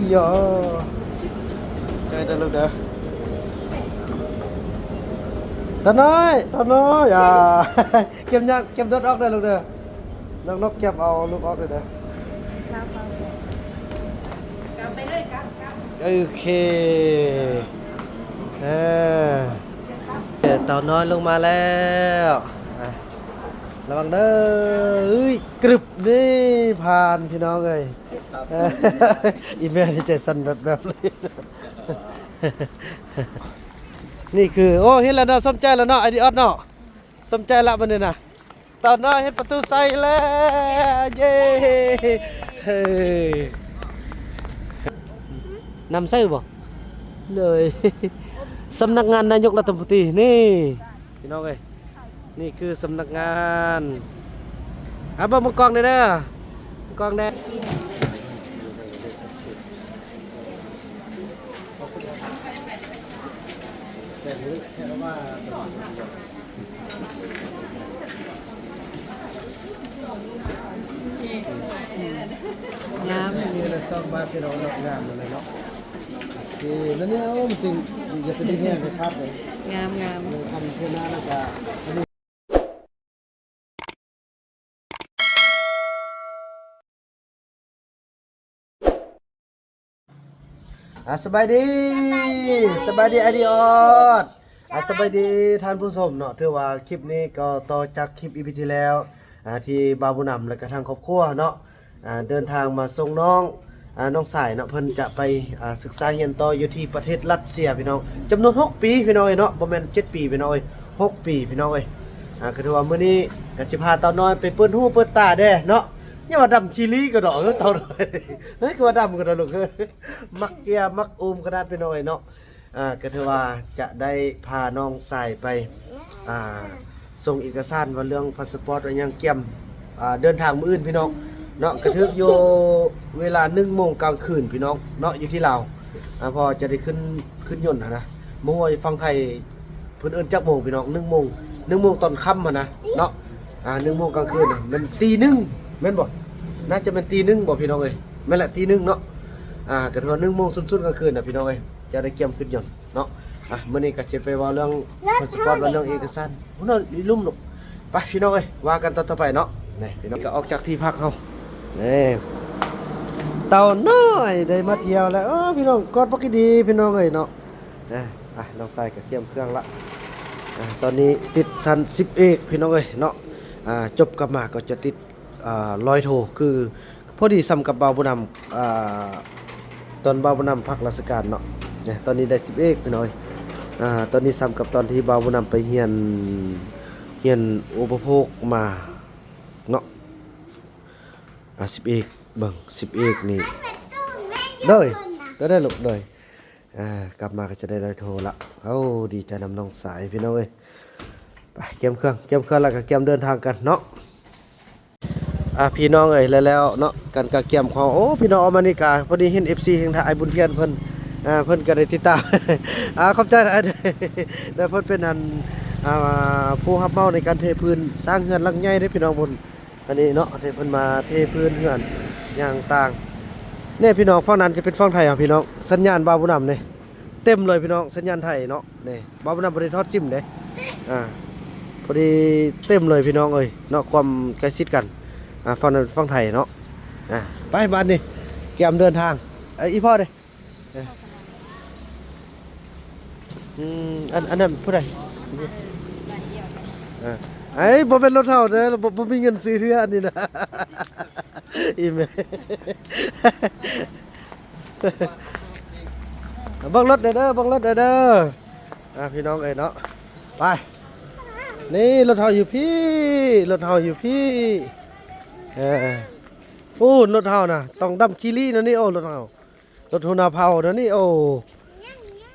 ໂຍ ໃຈເດີລູກເດີ ຕານ້ອຍ ຕານ້ອຍ ອ່າ ເກັບຍັງ ເກັບລົດອອກເດີລູກເດີ ນ້ອງນົກເກັບເອົາລູກອອກເດີ ເອົາໄປເລີຍ ກັບ ກັບ ໂອເຄ ເອີ ເອີ ເຕົານ້ອຍລົງມາແລ້ວ ອ່າ ລະວັງເດີ ເອີຍ ກຶບ ນີ້ ຜ່ານ ພີ່ນ້ອງເອີຍ ອີແມ່ນີ້ໃຈສັ່ນແບບໆ ເລີຍ ນີ້ຄື ໂອ້ ເຫັນແລ້ວເນາະ ສົມໃຈແລ້ວເນາະ ໄອດີອອດເນາະ ສົມໃຈລະບັດນີ້ນະ ຕານ້ອຍເຮັດປະຕູໃສ່ແລ້ວ ເຢ້ ເຮີ້ຍ ນຳໃຊ້ບໍ່? ເລີຍ ສຳນັກງານນາຍົກລັດຖະມົນຕີ ນີ້ ພີ່ນ້ອງເອີຍ ນີ້ຄືສຳນັກງານ ເອົາເບິ່ງ ເບິ່ງກ້ອງແດ່ເດີ ເບິ່ງກ້ອງແດ່ ງາມ ນີ້ລະຊອກມາ ພີ່ນ້ອງເນາະ ງາມເລີຍເນາະ ເອີ ແລ້ວນີ້ ໂອ້ ມັນຈຶ່ງ ຢ່າໄປດຶງແຮງເດັດຂາດເລີຍ ງາມໆ ເອີ ຄັນເທື່ອໜ້າແລ້ວກະ ອ່າ ສະບາຍດີ ສະບາຍດີ ສະບາຍດີ ໄອດີອອດ ອ່າ ສະບາຍດີ ສະບາຍດີທ່ານຜູ້ຊົມເນາະ ຖືວ່າຄລິບນີ້ກໍຕໍ່ຈາກຄລິບອີພີທີ່ແລ້ວ ອ່າ ທີ່ບ່າວບຸນນຳ ແລະກະທາງຄອບຄົວເນາະ ອ່າ ເດີນທາງມາສົ່ງນ້ອງ ອ່າ ນ້ອງສາຍເນາະ ເພິ່ນຈະໄປ ອ່າ ສຶກສາຮຽນຕໍ່ຢູ່ທີ່ປະເທດຣັດເຊຍ ພີ່ນ້ອງ ຈຳນວນຫົກປີ ພີ່ນ້ອງເອີຍເນາະ ບໍ່ແມ່ນເຈັດປີ ພີ່ນ້ອງເອີຍ ຫົກປີ ພີ່ນ້ອງເອີຍ ອ່າ ກໍຖືວ່າມື້ນີ້ກໍຊິພາເຕົ້ານ້ອຍໄປເປີດຫູເປີດຕາແດ່ເນາະ ຢ່າວ່າດຳຂີ້ລີ້ກໍດອກ ເອີ ເຕົ້ານ້ອຍ ເອີ ຄືວ່າດຳກໍດອກລູກ ເອີ ມັກເກຍມັກອູມຂະໜາດ ພີ່ນ້ອງເອີຍເນາະ ອ່າ ກໍຖືວ່າຈະໄດ້ພານ້ອງສາຍໄປ ອ່າ ສົ່ງເອກະສານວ່າເລື່ອງພາສະປອດ ວ່າຫຍັງ ກຽມ ອ່າ ເດີນທາງມື້ອື່ນ ພີ່ນ້ອງເນາະ ກະຖືກຢູ່ເວລາໜຶ່ງໂມງກາງຄືນ ພີ່ນ້ອງເນາະ ຢູ່ທີ່ລາວ ອ່າ ເພາະວ່າຈະໄດ້ຂຶ້ນ ຂຶ້ນຍົນຫັ້ນນະ ບໍ່ຮູ້ວ່າຢູ່ຝັ່ງໄທເພິ່ນເອີ້ນຈັກໂມງ ພີ່ນ້ອງ ໜຶ່ງໂມງ ໜຶ່ງໂມງຕອນຄ່ຳຫັ້ນນະເນາະ ອ່າ ໜຶ່ງໂມງກາງຄືນນະ ແມ່ນຕີໜຶ່ງ ແມ່ນບໍ່? ໜ້າຈະແມ່ນຕີໜຶ່ງບໍ່ ພີ່ນ້ອງເອີຍ ແມ່ນແຫຼະ ຕີໜຶ່ງເນາະ ອ່າ ກະຖືວ່າໜຶ່ງໂມງຊຸນໆກາງຄືນນະ ພີ່ນ້ອງເອີຍ ຈະໄດ້ກຽມຂຶ້ນຍົນເນາະ ອ່ະ ມື້ນີ້ກໍຊິໄປເວົ້າເລື່ອງພາສະປອດ ເວົ້າເລື່ອງເອກະສານ ພຸ້ນນະ ລຸ່ມລູກ ໄປພີ່ນ້ອງເອີຍ ວ່າກັນຕອນຕໍ່ໄປເນາະ ນີ້ພີ່ນ້ອງ ກໍອອກຈາກທີ່ພັກເຮົາ ນີ້ ເຕົ້ານ້ອຍໄດ້ມາທ່ຽວແລ້ວ ເອີ ພີ່ນ້ອງ ກອດບັກດີໆ ພີ່ນ້ອງເອີຍເນາະ ອ່ະ ນ້ອງຊາຍກໍກຽມເຄື່ອງລະ ອ່າ ຕອນນີ້ຕິດຊັ້ນສິບເອກ ພີ່ນ້ອງເອີຍເນາະ ອ່າ ຈົບກັບມາກໍຈະຕິດ ອ່າ ຮ້ອຍໂທ ຄື ພໍດີສ່ຳກັບບ່າວບຸນນຳ ອ່າ ຕອນບ່າວບຸນນຳພັກລາຊະການເນາະ ນີ້ ຕອນນີ້ໄດ້ສິບເອກ ພີ່ນ້ອງເອີຍ ອ່າ ຕອນນີ້ສ່ຳກັບຕອນທີ່ບ່າວບຸນນຳໄປຮຽນ ຮຽນອຸປະໂພກມາເນາະ ອ່າ ສິບເອກ ເບິ່ງ ສິບເອກນີ້ ໂດຍ ໂດຍ ໂດຍ ອ່າ ກັບມາກໍຈະໄດ້ຮ້ອຍໂທລະ ໂອ້ ດີໃຈນຳນ້ອງຊາຍ ພີ່ນ້ອງເອີຍ ໄປ ກຽມເຄື່ອງ ກຽມເຄື່ອງ ແລ້ວກໍກຽມເດີນທາງກັນເນາະ ອ່າ ພີ່ນ້ອງເອີຍ ແລ້ວໆເນາະ ການກະກຽມຂອງ ໂອ້ ພີ່ນ້ອງອາເມລິກາ ພໍດີເຫັນເອັບຊີ ທາງອ້າຍບຸນທຽນເພິ່ນ ອ່າ ເພິ່ນກໍໄດ້ຕິດຕາມ ອ່າ ຂອບໃຈຫຼາຍ ແລ້ວເພິ່ນເປັນອັນ ອ່າ ຜູ້ຮັບເໝົາໃນການເທພື້ນ ສ້າງເຮືອນຫຼັງໃຫຍ່ເດ້ ພີ່ນ້ອງ ເພິ່ນ ອັນນີ້ເນາະ ທີ່ເພິ່ນມາເທພື້ນເຮືອນຫຍັງຕ່າງ ນີ້ພີ່ນ້ອງ ຝັ່ງນັ້ນຈະເປັນຝັ່ງໄທເຮົາ ພີ່ນ້ອງ ສັນຍານບ່າວບຸນນຳນີ້ ເຕັມເລີຍພີ່ນ້ອງ ສັນຍານໄທເນາະ ນີ້ ບ່າວບຸນນຳບໍ່ໄດ້ຖອດຊິມເດ້ ອ່າ ພໍດີເຕັມເລີຍພີ່ນ້ອງເອີຍເນາະ ຄວາມໃກ້ຊິດກັນ ອ່າ ຝັ່ງນັ້ນເປັນຝັ່ງໄທເນາະ ອ່າ ໄປບາດນີ້ ກຽມເດີນທາງ ເອີ ອີ່ພໍ່ເດ້ ເອີ ອືມ ອັນ ອັນນັ້ນຜູ້ໃດ? ເອີ ໄອ້ ບໍ່ແມ່ນລົດເຮົາເດີ ບໍ່ ບໍ່ມີເງິນຊື້ເທື່ອອັນນີ້ນະ ອີ່ແມ່ ເບິ່ງລົດແດ່ເດີ ເບິ່ງລົດແດ່ເດີ ອ່າ ພີ່ນ້ອງເອີຍເນາະ ໄປ ນີ້ລົດເຮົາຢູ່ພີ້ ລົດເຮົາຢູ່ພີ້ ເອີ ໂອ້ ລົດເຮົານະ ຕ້ອງດຳຂີ້ລີ້ນະນີ້ ໂອ້ ລົດເຮົາ ລົດຫົວໜ້າເຜົ່ານະນີ້ ໂອ້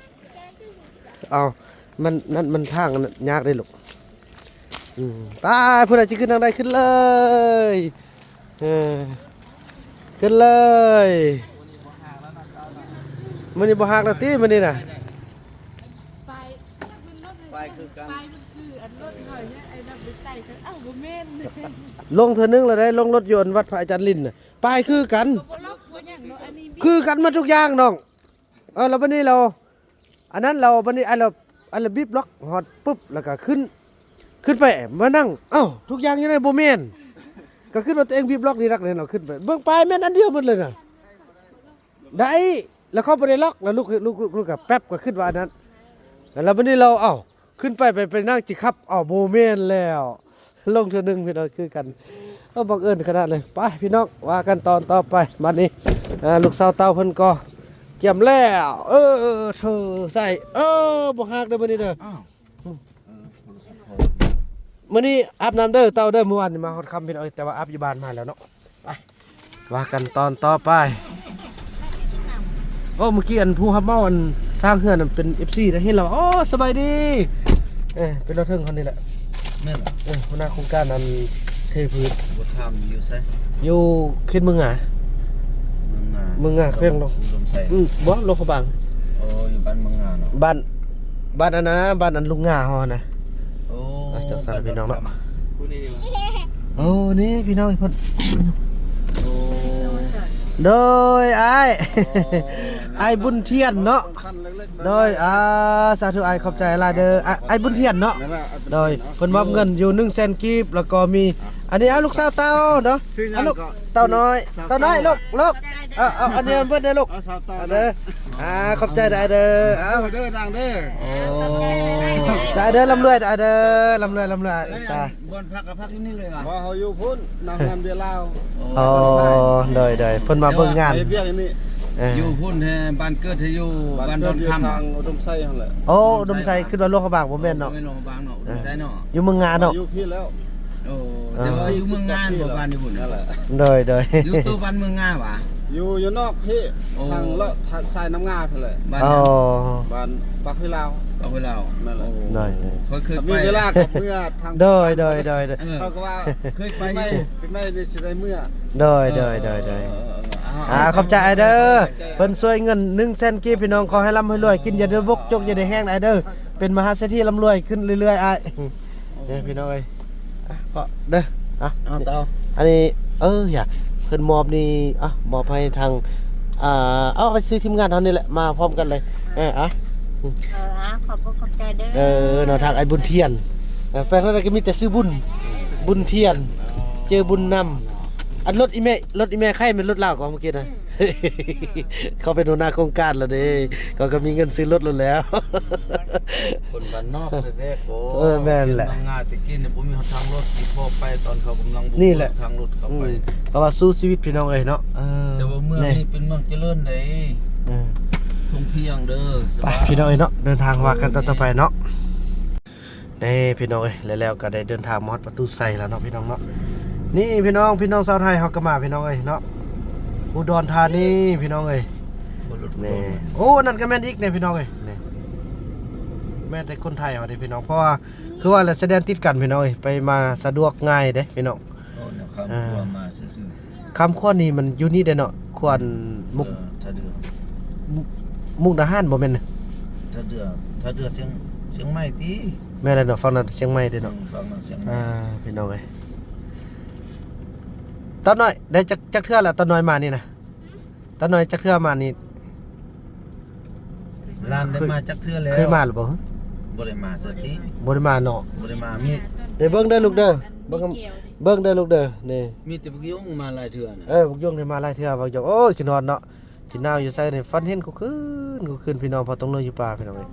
ເອົາ ມັນ ນັ້ນມັນທາງຍາກເດ້ລູກ ອືມ ໄປ ຜູ້ໃດຊິຂຶ້ນທາງໃດຂຶ້ນເລີຍ ເອີ ຂຶ້ນເລີຍ ມື້ນີ້ບໍ່ຮັກແລ້ວຕິ ມື້ນີ້ນະ ປາຍຄືກັນ ປາຍມັນຄື ລົງເທື່ອໜຶ່ງແລ້ວໄດ໋ ລົງລົດຢູ່ອັນວັດພະອາຈານລິນນະ ປ້າຍຄືກັນ ຄືກັນໝົດທຸກຢ່າງນ້ອງ. ເອີ ແລ້ວບັດນີ້ລາວ ອັນນັ້ນລາວ ບັດນີ້ ອັນລາວ ອັນລາວບີບລັອກຮອດປຶບ ແລ້ວກໍຂຶ້ນ ຂຶ້ນໄປມານັ່ງ ເອົ້າ ທຸກຢ່າງຢູ່ໃນ ບໍ່ແມ່ນ ກໍຄິດວ່າຕົວເອງບີບລັອກດີນັກເລີຍ ເຮົາຂຶ້ນໄປເບິ່ງ ປ້າຍແມ່ນອັນດຽວໝົດເລີຍນະ ໄດ້ ແລ້ວເຂົາບໍ່ໄດ້ລັອກ ແລ້ວລຸກ ລຸກ ລຸກ ລຸກ ກໍແປັບ ກໍຄິດວ່າອັນນັ້ນ ແລ້ວບັດນີ້ລາວ ເອົ້າ ຂຶ້ນໄປ ໄປ ໄປນັ່ງຈິຂັບ ເອົ້າ ບໍ່ແມ່ນແລ້ວ ລົງເທື່ອໜຶ່ງ ພີ່ນ້ອງ ຄືກັນ ເອີ ບັງເອີນຂະໜາດເລີຍ. ໄປພີ່ນ້ອງ ວ່າກັນຕອນຕໍ່ໄປ. ບັດນີ້ ເອີ ລູກສາວເຕົ້າເພິ່ນກໍກຽມແລ້ວ ເອີ ເທີໃສ່ ເອີ ບໍ່ຮາກເດີມື້ນີ້ເດີ. ອ້າວ ອືມ ເອີ ມື້ນີ້ອາບນ້ຳເດີເຕົ້າເດີ ມື້ວານນີ້ມາຮອດຄ່ຳ ພີ່ນ້ອງເອີຍ ແຕ່ວ່າອາບຢູ່ບ້ານມາແລ້ວເນາະ. ໄປ ວ່າກັນຕອນຕໍ່ໄປ. ໂອ້ ເມື່ອກີ້ອັນຜູ້ຮັບເໝົາອັນສ້າງເຮືອນນັ້ນເປັນເອັຟຊີໄດ໋ ເຫັນແລ້ວ. ໂອ້ ສະບາຍດີ ເອີ ເປັນລາວເທິງເຮົານີ້ແຫຼະ. ແມ່ນ ເອີ ຫົວໜ້າໂຄງການອັນເທພື້ນ. ບໍ່ຖາມຢູ່ໃສ? ຢູ່ເຂດເມືອງງາ. ເມືອງງາ ເມືອງງາ ແຂວງຫຼວງ ອຸດົມໄຊ. ອືມ ບໍ່ ຫຼວງພະບາງ. ໂອ້ ຢູ່ບ້ານເມືອງງາເນາະ. ບ້ານ ບ້ານອັນນັ້ນນະ ບ້ານອັນລຸງງາເຮົາຫັ້ນນະ. ໂອ້ ອ່ະ ຈັ່ງຊັ້ນພີ່ນ້ອງເນາະ. ໂອ້ ນີ້ພີ່ນ້ອງເພິ່ນ ໂອ້ ໂດຍອ້າຍ ໂອ້ ອ້າຍບຸນທຽນເນາະ. ໂດຍ ອ່າ ສາທຸ ອ້າຍຂອບໃຈຫຼາຍເດີ ອ້າຍ ອ້າຍບຸນທຽນເນາະ. ໂດຍ ເພິ່ນມອບເງິນຢູ່ໜຶ່ງແສນກີບ ແລ້ວກໍມີ ອ່ະ ອັນນີ້ ເອົາລູກສາວເຕົ້າເນາະ ເອົາລູກ ເຕົ້ານ້ອຍ ເຕົ້ານ້ອຍ ລູກ ລູກ ເອົາ ເອົາອັນນີ້ເພິ່ນເດີລູກ ເອົາສາວເຕົ້າເດີ. ອ່າ ຂອບໃຈຫຼາຍເດີ ເອົາເດີນາງເດີ. ໂອ້ ໄດ້ເດີ ລ່ຳລວຍ ໄດ້ເດີ ລ່ຳລວຍ ລ່ຳລວຍ ສາ ບ່ອນພັກກໍພັກຢູ່ນີ້ເລີຍຫວາ? ບໍ່ ເຮົາຢູ່ພຸ້ນ ນຳເຮືອນເບຍລາວ. ອໍ ໂດຍໆ ເພິ່ນມາເບິ່ງງານ ເຮັດວຽກຢູ່ນີ້. ເອີ ຢູ່ພຸ້ນແທ້ ບ້ານເກີດເຮົາຢູ່ ບ້ານດອນຄຳ ທາງອຸດົມໄຊຫັ້ນແຫຼະ. ໂອ້ ອຸດົມໄຊ ຄິດວ່າຫຼວງພະບາງບໍ່ແມ່ນເນາະ. ບໍ່ແມ່ນຫຼວງພະບາງເນາະ ອຸດົມໄຊເນາະ ຢູ່ເມືອງງາເນາະ ຢູ່ພີ້ແລ້ວ. ໂອ້ ເອີ ແຕ່ວ່າຢູ່ເມືອງງາບໍ່ ບ້ານຢູ່ພຸ້ນ. ນັ້ນແຫຼະ ໂດຍໆ ຢູ່ຕົວບ້ານເມືອງງາຫວາ? ຢູ່ ຢູ່ນອກພີ້ ໂອ້ ທາງເລາະ ທາງສາຍນ້ຳງາພຸ້ນແຫຼະ. ບ້ານຫຍັງ? ອໍ ບ້ານປາກຫ້ວຍລາວ. ປາກຫ້ວຍລາວ ແມ່ນແຫຼະ. ໂອ້ ໂດຍໆ ຂ້ອຍເຄີຍໄປ ມີເວລາກໍເມືອທາງ ໂດຍໆໆໆ ເອີ ເຂົາກໍວ່າເຄີຍໄປຢູ່ ປີໃໝ່ນີ້ຊິໄດ້ເມືອ. ໂດຍໆໆໆ ເອີໆໆ ອ່າ ຂອບໃຈອ້າຍເດີ ເພິ່ນຊ່ວຍເງິນໜຶ່ງແສນກີບ ພີ່ນ້ອງ ຂໍໃຫ້ລ່ຳໃຫ້ລວຍ ກິນຢ່າໄດ້ບົກ ຈົກຢ່າໄດ້ແຫ້ງອ້າຍເດີ ເປັນມະຫາເສດຖີລ່ຳລວຍຂຶ້ນເລື້ອຍໆ ອ້າຍ. ເດີພີ່ນ້ອງເອີຍ ອ່ະ ກໍເດີ ອ່ະ ເອົາຕໍ່ ອັນນີ້ ເອີ ຢ່າ ເພິ່ນມອບນີ້ ອ່ະ ມອບໃຫ້ທາງ ອ່າ ເອົາ ເອົາຊື່ທີມງານເຮົານີ້ແຫຼະ ມາພ້ອມກັນເລີຍ. ເອີ ອ່ະ ເອີ ອ່ະ ຂອບອົກຂອບໃຈເດີ ເອີ ເນາະ ທາງອ້າຍບຸນທຽນ ເອີ ແປກນັ້ນກໍມີແຕ່ຊື່ບຸນ ບຸນທຽນ ເຈີບຸນນຳ. ອັນລົດອີ່ແມ່ ລົດອີ່ແມ່ໄຄແມ່ນລົດລາວກໍເມື່ອກີ້ນະ. ເຂົາເປັນຫົວໜ້າໂຄງການແລ້ວເດ້ ເຂົາກໍມີເງິນຊື້ລົດແລ້ວ. ຄົນບ້ານນອກແທ້ໆ ໂອ້ ເອີ ແມ່ນແຫຼະ ເມືອງງາແຕ່ກີ້ນີ້ບໍ່ມີທາງລົດ ທີ່ພໍໄປຕອນເຂົາກຳລັງບຸກ ນີ້ແຫຼະ ທາງລົດເຂົ້າໄປ ອືມ ເພາະວ່າສູ້ຊີວິດພີ່ນ້ອງເອີຍເນາະ. ເອີ ແຕ່ວ່າເມືອງນີ້ເປັນເມືອງຈະເລີນໃດ໋ ເອີ ທົ່ງພຽງເດີ. ໄປ ສະບາຍ ພີ່ນ້ອງເອີຍເນາະ ເດີນທາງວ່າກັນຕໍ່ໄປເນາະ. ນີ້ພີ່ນ້ອງເອີຍ ແລ້ວໆກໍໄດ້ເດີນທາງມາຮອດປະຕູໄຊແລ້ວເນາະ ພີ່ນ້ອງເນາະ. ນີ້ພີ່ນ້ອງ ພີ່ນ້ອງຊາວໄທເຮົາກໍມາ ພີ່ນ້ອງເອີຍເນາະ ອຸດອນທານີ ພີ່ນ້ອງເອີຍ. ແມ່ ໂອ້ ອັນນັ້ນກໍແມ່ນອີກນີ້ ພີ່ນ້ອງເອີຍ ນີ້ ແມ່ນແຕ່ຄົນໄທເຮົາເດ້ ພີ່ນ້ອງ ເພາະວ່າຄືວ່າແຫຼະ ຊາຍແດນຕິດກັນ ພີ່ນ້ອງເອີຍ ໄປມາສະດວກງ່າຍເດ້ ພີ່ນ້ອງ. ໂອ້ ແນວຂ້າມຂົວມາຊື່ໆ ຂ້າມຂົວນີ້ມັນຢູ່ນີ້ເດ້ເນາະ ຂົວມຸກ ເອີ ທ່າເຮືອ ມຸກ ມຸກດາຫານບໍ່ແມ່ນນະ? ທ່າເຮືອ ທ່າເຮືອຊຽງ ຊຽງໃໝ່ຕິ? ແມ່ນແລ້ວເນາະ ຝັ່ງນັ້ນຊຽງໃໝ່ເດ້ເນາະ. ອືມ ຝັ່ງນັ້ນຊຽງໃໝ່ ອ່າ ພີ່ນ້ອງເອີຍ ຕານ້ອຍ ໄດ້ຈັກ ຈັກເທື່ອລະ ຕານ້ອຍມານີ້ນະ? ຕານ້ອຍຈັກເທື່ອມານີ້? ຫຼານໄດ້ມາຈັກເທື່ອແລ້ວ? ເຄີຍມາຫຼືບໍ່? ບໍ່ໄດ້ມາເທື່ອຕິ ບໍ່ໄດ້ມາເນາະ ບໍ່ໄດ້ມາ. ມີ ເດີ ເບິ່ງເດີລູກເດີ ເບິ່ງ ເບິ່ງເດີລູກເດີ ນີ້ ມີແຕ່ບັກຍົງມາຫຼາຍເທື່ອນະ. ເອີ ບັກຍົງນີ້ມາຫຼາຍເທື່ອ ບັກຍົງ ໂອ້ຍ ຄິດຮອດເນາະ ກິນນ້ຳຢູ່ໃສນີ້ ຝັນເຫັນຄູ່ຄືນ ຄູ່ຄືນ ພີ່ນ້ອງ ເພາະຕ້ອງເລີຍຢູ່ປ່າ ພີ່ນ້ອງເອີຍ.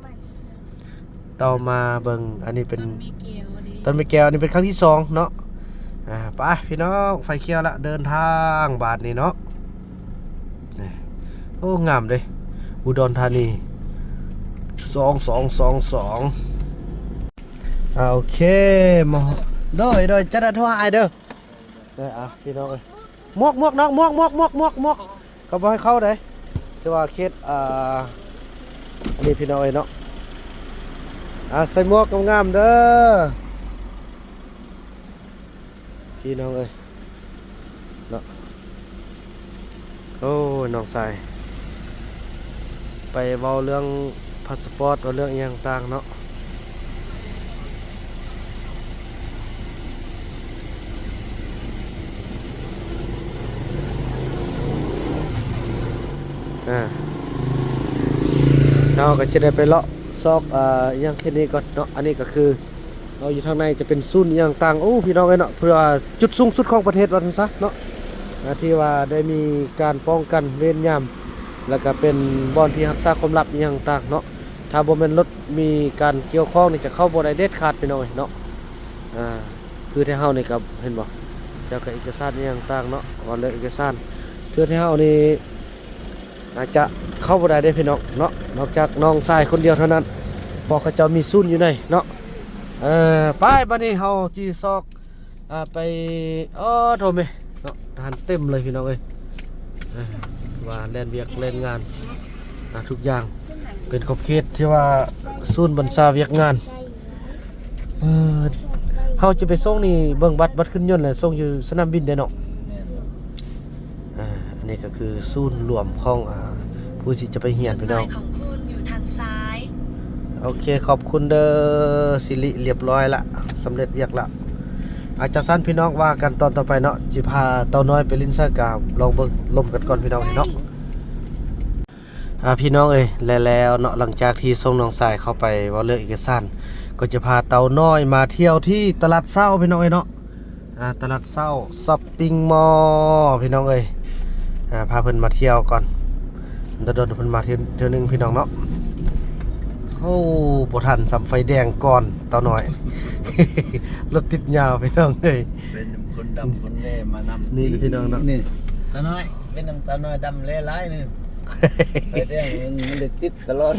ຕໍ່ມາເບິ່ງ ອັນນີ້ເປັນ ຕົ້ນແມ່ແກ້ວເດ້ ຕົ້ນແມ່ແກ້ວ ອັນນີ້ເປັນຄັ້ງທີສອງເນາະ. ອ່າ ໄປພີ່ນ້ອງ ໄຟຂຽວລະ ເດີນທາງບາດນີ້ເນາະ. ໂອ້ ງາມເດ້ ອຸດອນທານີ ສອງສອງສອງສອງ. ອ່າ ໂອເຄ ມາ ໂດຍ ໂດຍ ຈະໄດ້ໂທຫາອ້າຍເດີ. ເອີ ອ່ະ ພີ່ນ້ອງເອີຍ ໝວກ ໝວກນ້ອງ ໝວກ ໝວກ ໝວກ ໝວກ ໝວກ ເຂົາບໍ່ໃຫ້ເຂົ້າເດ້ ແຕ່ວ່າເຂດ ອ່າ ອັນນີ້ ພີ່ນ້ອງເອີຍເນາະ. ອ່າ ໃສ່ໝວກງາມໆເດີ ພີ່ນ້ອງເອີຍເນາະ. ໂອ້ຍ ນ້ອງຊາຍ ໄປເວົ້າເລື່ອງພາສປອດ ເວົ້າເລື່ອງອີ່ຫຍັງຕ່າງເນາະ. ເຮົາກໍຈະໄດ້ໄປເລາະຊອກ ອ່າ ອີ່ຫຍັງແຄ່ນີ້ກ່ອນເນາະ. ອັນນີ້ກໍຄືເນາະ ຢູ່ທາງໃນຈະເປັນສູນອີ່ຫຍັງຕ່າງ. ໂອ້ ພີ່ນ້ອງເອີຍເນາະ, ເພື່ອຈຸດສູງສຸດຂອງປະເທດວ່າຊັ້ນຊະເນາະ ອ່າ ທີ່ວ່າໄດ້ມີການປ້ອງກັນເວນຍາມ ແລ້ວກໍເປັນບ່ອນທີ່ຮັກສາຄວາມລັບອີ່ຫຍັງຕ່າງເນາະ. ຖ້າບໍ່ແມ່ນລົດມີການກ່ຽວຂ້ອງນີ້ ຈະເຂົ້າບໍ່ໄດ້ເດັດຂາດ ພີ່ນ້ອງເອີຍເນາະ. ອ່າ ຄືແຖວເຮົານີ້ກໍເຫັນບໍ່ ເຈົ້າກໍເອກະສານອີ່ຫຍັງຕ່າງເນາະ, ວ່າເລື່ອງເອກະສານ ຄືແຖວເຮົານີ້ ອາດຈະເຂົ້າບໍ່ໄດ້ເດ້ພີ່ນ້ອງເນາະ, ນອກຈາກນ້ອງຊາຍຄົນດຽວເທົ່ານັ້ນ ເພາະເຂົາເຈົ້າມີສູນຢູ່ໃນເນາະ. ເອີ ໄປ ບາດນີ້ເຮົາຊິຊອກ ອ່າ ໄປ ເອີ ໂທແມ່ເນາະ, ທະຫານເຕັມເລີຍພີ່ນ້ອງເອີຍ. ເອີ ວ່າແລ່ນວຽກແລ່ນງານ ອ່າ ທຸກຢ່າງເປັນຂອບເຂດທີ່ວ່າສູນບັນຊາວຽກງານ. ເອີ ເຮົາຈະໄປສົ່ງນີ້ ເບິ່ງບັດ ບັດຂຶ້ນຍົນ ແລະ ສົ່ງຢູ່ສະໜາມບິນເດ້ເນາະ. ແມ່ນ. ອ່າ ອັນນີ້ກໍຄືສູນລວມຂອງ ອ່າ ຜູ້ທີ່ຈະໄປຮຽນພີ່ນ້ອງ. ຈຸດໝາຍຂອງຄຸນຢູ່ທາງຊ້າຍ. ໂອເຄ ຂອບຄຸນເດີ ສິລິ ລຽບຮ້ອຍລະ ສຳເລັດວຽກລະ. ອາ ຈັ່ງຊັ້ນພີ່ນ້ອງ ວ່າກັນຕອນຕໍ່ໄປເນາະ, ຊິພາເຕົ້ານ້ອຍໄປຫຼິ້ນໃສກະ ລອງເບິ່ງລົມກັນກ່ອນພີ່ນ້ອງເນາະ. ອ່າ ພີ່ນ້ອງເອີຍ ແລະ ແລ້ວເນາະ ຫຼັງຈາກທີ່ສົ່ງນ້ອງຊາຍເຂົ້າໄປເວົ້າເລື່ອງເອກະສານ ກໍຈະພາເຕົ້ານ້ອຍມາທ່ຽວທີ່ຕະຫຼາດເຊົ້າພີ່ນ້ອງເອີຍເນາະ. ອ່າ ຕະຫຼາດເຊົ້າ ຊັອບປິງມໍ ພີ່ນ້ອງເອີຍ. ອ່າ ພາເພິ່ນມາທ່ຽວກ່ອນ ດົນໆເພິ່ນມາເທື່ອ ເທື່ອໜຶ່ງພີ່ນ້ອງເນາະ. ໂອ້ ບໍ່ທັນສ່ຳໄຟແດງກ່ອນ ເຕົ້ານ້ອຍ ລົດຕິດຍາວພີ່ນ້ອງເອີຍ. ເປັນຄົນດຳຄົນແລມານຳ ນີ້ພີ່ນ້ອງເນາະ ນີ້ ຕານ້ອຍ. ເປັນນຳຕານ້ອຍດຳແລຫຼາຍນີ້ ໄຟແດງມັນ ມັນໄດ້ຕິດຕະຫຼອດ.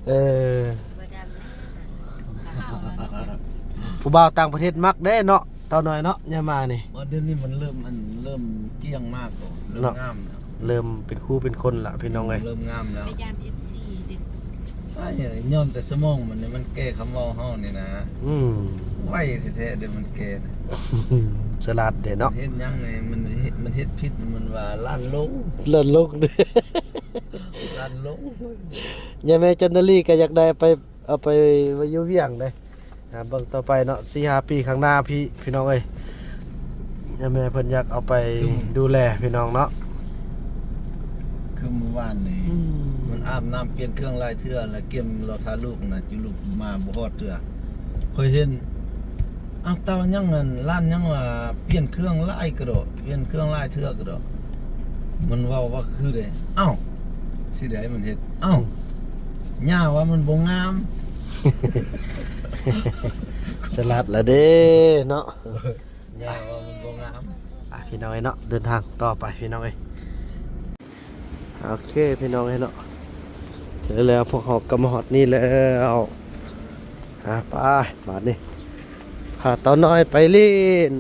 ເອີ ຜູ້ບ່າວຕ່າງປະເທດມັກເດ້ເນາະ ເຕົ້ານ້ອຍເນາະ ຍາມມານີ້. ວ່າດຽວນີ້ມັນເລີ່ມ ອັນ ເລີ່ມກ້ຽງມາກ ເລີ່ມງາມແລ້ວ ເລີ່ມເປັນຄູ່ເປັນຄົນລະພີ່ນ້ອງເອີຍ. ເລີ່ມງາມແລ້ວ ໄປຢາມເອັຟຊີເດ້. ອ້າຍ ຍ້ອນແຕ່ສະໝອງມັນນີ້ ມັນແກ່ຄຳເວົ້າເຮົານີ້ນະ. ອືມ ໄວແທ້ໆເດ້ ມັນແກ່ ສະຫຼາດເດ້ເນາະ. ເຮັດຫຍັງນີ້ ມັນເຮັດ ມັນເຮັດຜິດ ມັນວ່າລ້ານລົງ ລ້ານລົງເດ້ ລ້ານລົງ. ຍາແມ່ຈັນນາລີກໍຢາກໄດ້ໄປ ເອົາໄປໄວ້ຢູ່ວຽງເດ້. ອ່າ ເບິ່ງຕໍ່ໄປເນາະ ສີ່ຫ້າປີຂ້າງໜ້າພີ່ ພີ່ນ້ອງເອີຍ ຍາແມ່ເພິ່ນຢາກເອົາໄປ ຄື ດູແລພີ່ນ້ອງເນາະ. ຄືມື້ວານນີ້ ອືມ ມັນອາບນ້ຳປ່ຽນເຄື່ອງຫຼາຍເທື່ອ ແລ້ວກຽມລໍຖ້າລູກນະ ຈຸລູກມາບໍ່ຮອດເທື່ອ. ຂ້ອຍເຫັນ ອ້າວ ເຕົ້າຫຍັງນັ້ນ ລ້ານຫຍັງວ່າປ່ຽນເຄື່ອງຫຼາຍກະດອກ ປ່ຽນເຄື່ອງຫຼາຍເທື່ອກະດອກ. ມັນເວົ້າວ່າຄືໃດ? ເອົ້າ ຊິໃດມັນເຮັດ? ເອົ້າ ຍ່າວ່າມັນບໍ່ງາມ. ສະຫຼາດລະເດ້ເນາະ ຍ່າວ່າມັນບໍ່ງາມ. ອ່ະ ພີ່ນ້ອງເອີຍເນາະ ເດີນທາງຕໍ່ໄປພີ່ນ້ອງເອີຍ. ໂອເຄ ພີ່ນ້ອງເອີຍເນາະ ແລ້ວພວກເຮົາກໍມາຮອດນີ້ແລ້ວ. ອ່າ ໄປ ບາດນີ້ພາເຕົ້ານ້ອຍໄປຫຼິ້ນ.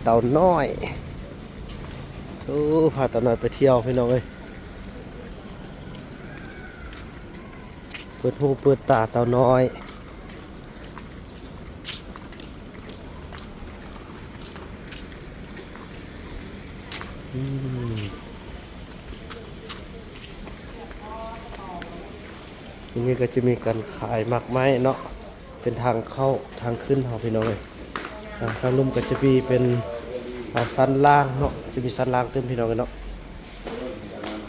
ເຕົ້ານ້ອຍ ໂອ້ ພາເຕົ້ານ້ອຍໄປທ່ຽວພີ່ນ້ອງເອີຍ. ເປີດຫູເປີດຕາເຕົ້ານ້ອຍ. ອືມ ທີ່ນີ້ກໍຈະມີການຂາຍໝາກໄມ້ເນາະ ເປັນທາງເຂົ້າທາງຂຶ້ນເຮົາພີ່ນ້ອງເອີຍ. ອ່າ ທາງລຸ່ມກໍຈະມີເປັນ ອ່າ ຊັ້ນລ່າງເນາະ ຈະມີຊັ້ນລ່າງຕື່ມພີ່ນ້ອງເອີຍເນາະ.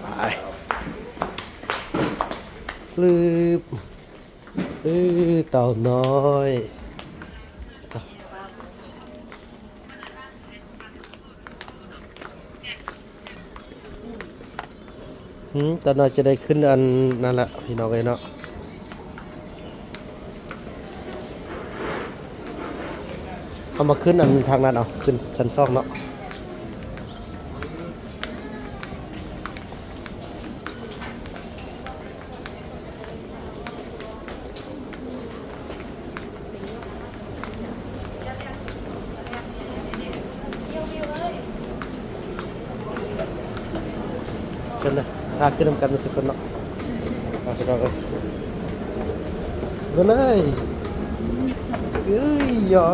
ໄປ ຟຶບ ເອີ ເຕົ້ານ້ອຍ. ອືມ ຕານ້ອຍຈະໄດ້ຂຶ້ນອັນນັ້ນລະ ພີ່ນ້ອງເອີຍເນາະ. ເຮົາມາຂຶ້ນອັນທາງນັ້ນເອົາ ຂຶ້ນຊັ້ນສອງເນາະ. ເພິ່ນນະ ພາຂຶ້ນນຳກັນໝົດທຸກຄົນເນາະ. ມາ ພີ່ນ້ອງເອີຍ ມາເລີຍ. ເອີຍຢາ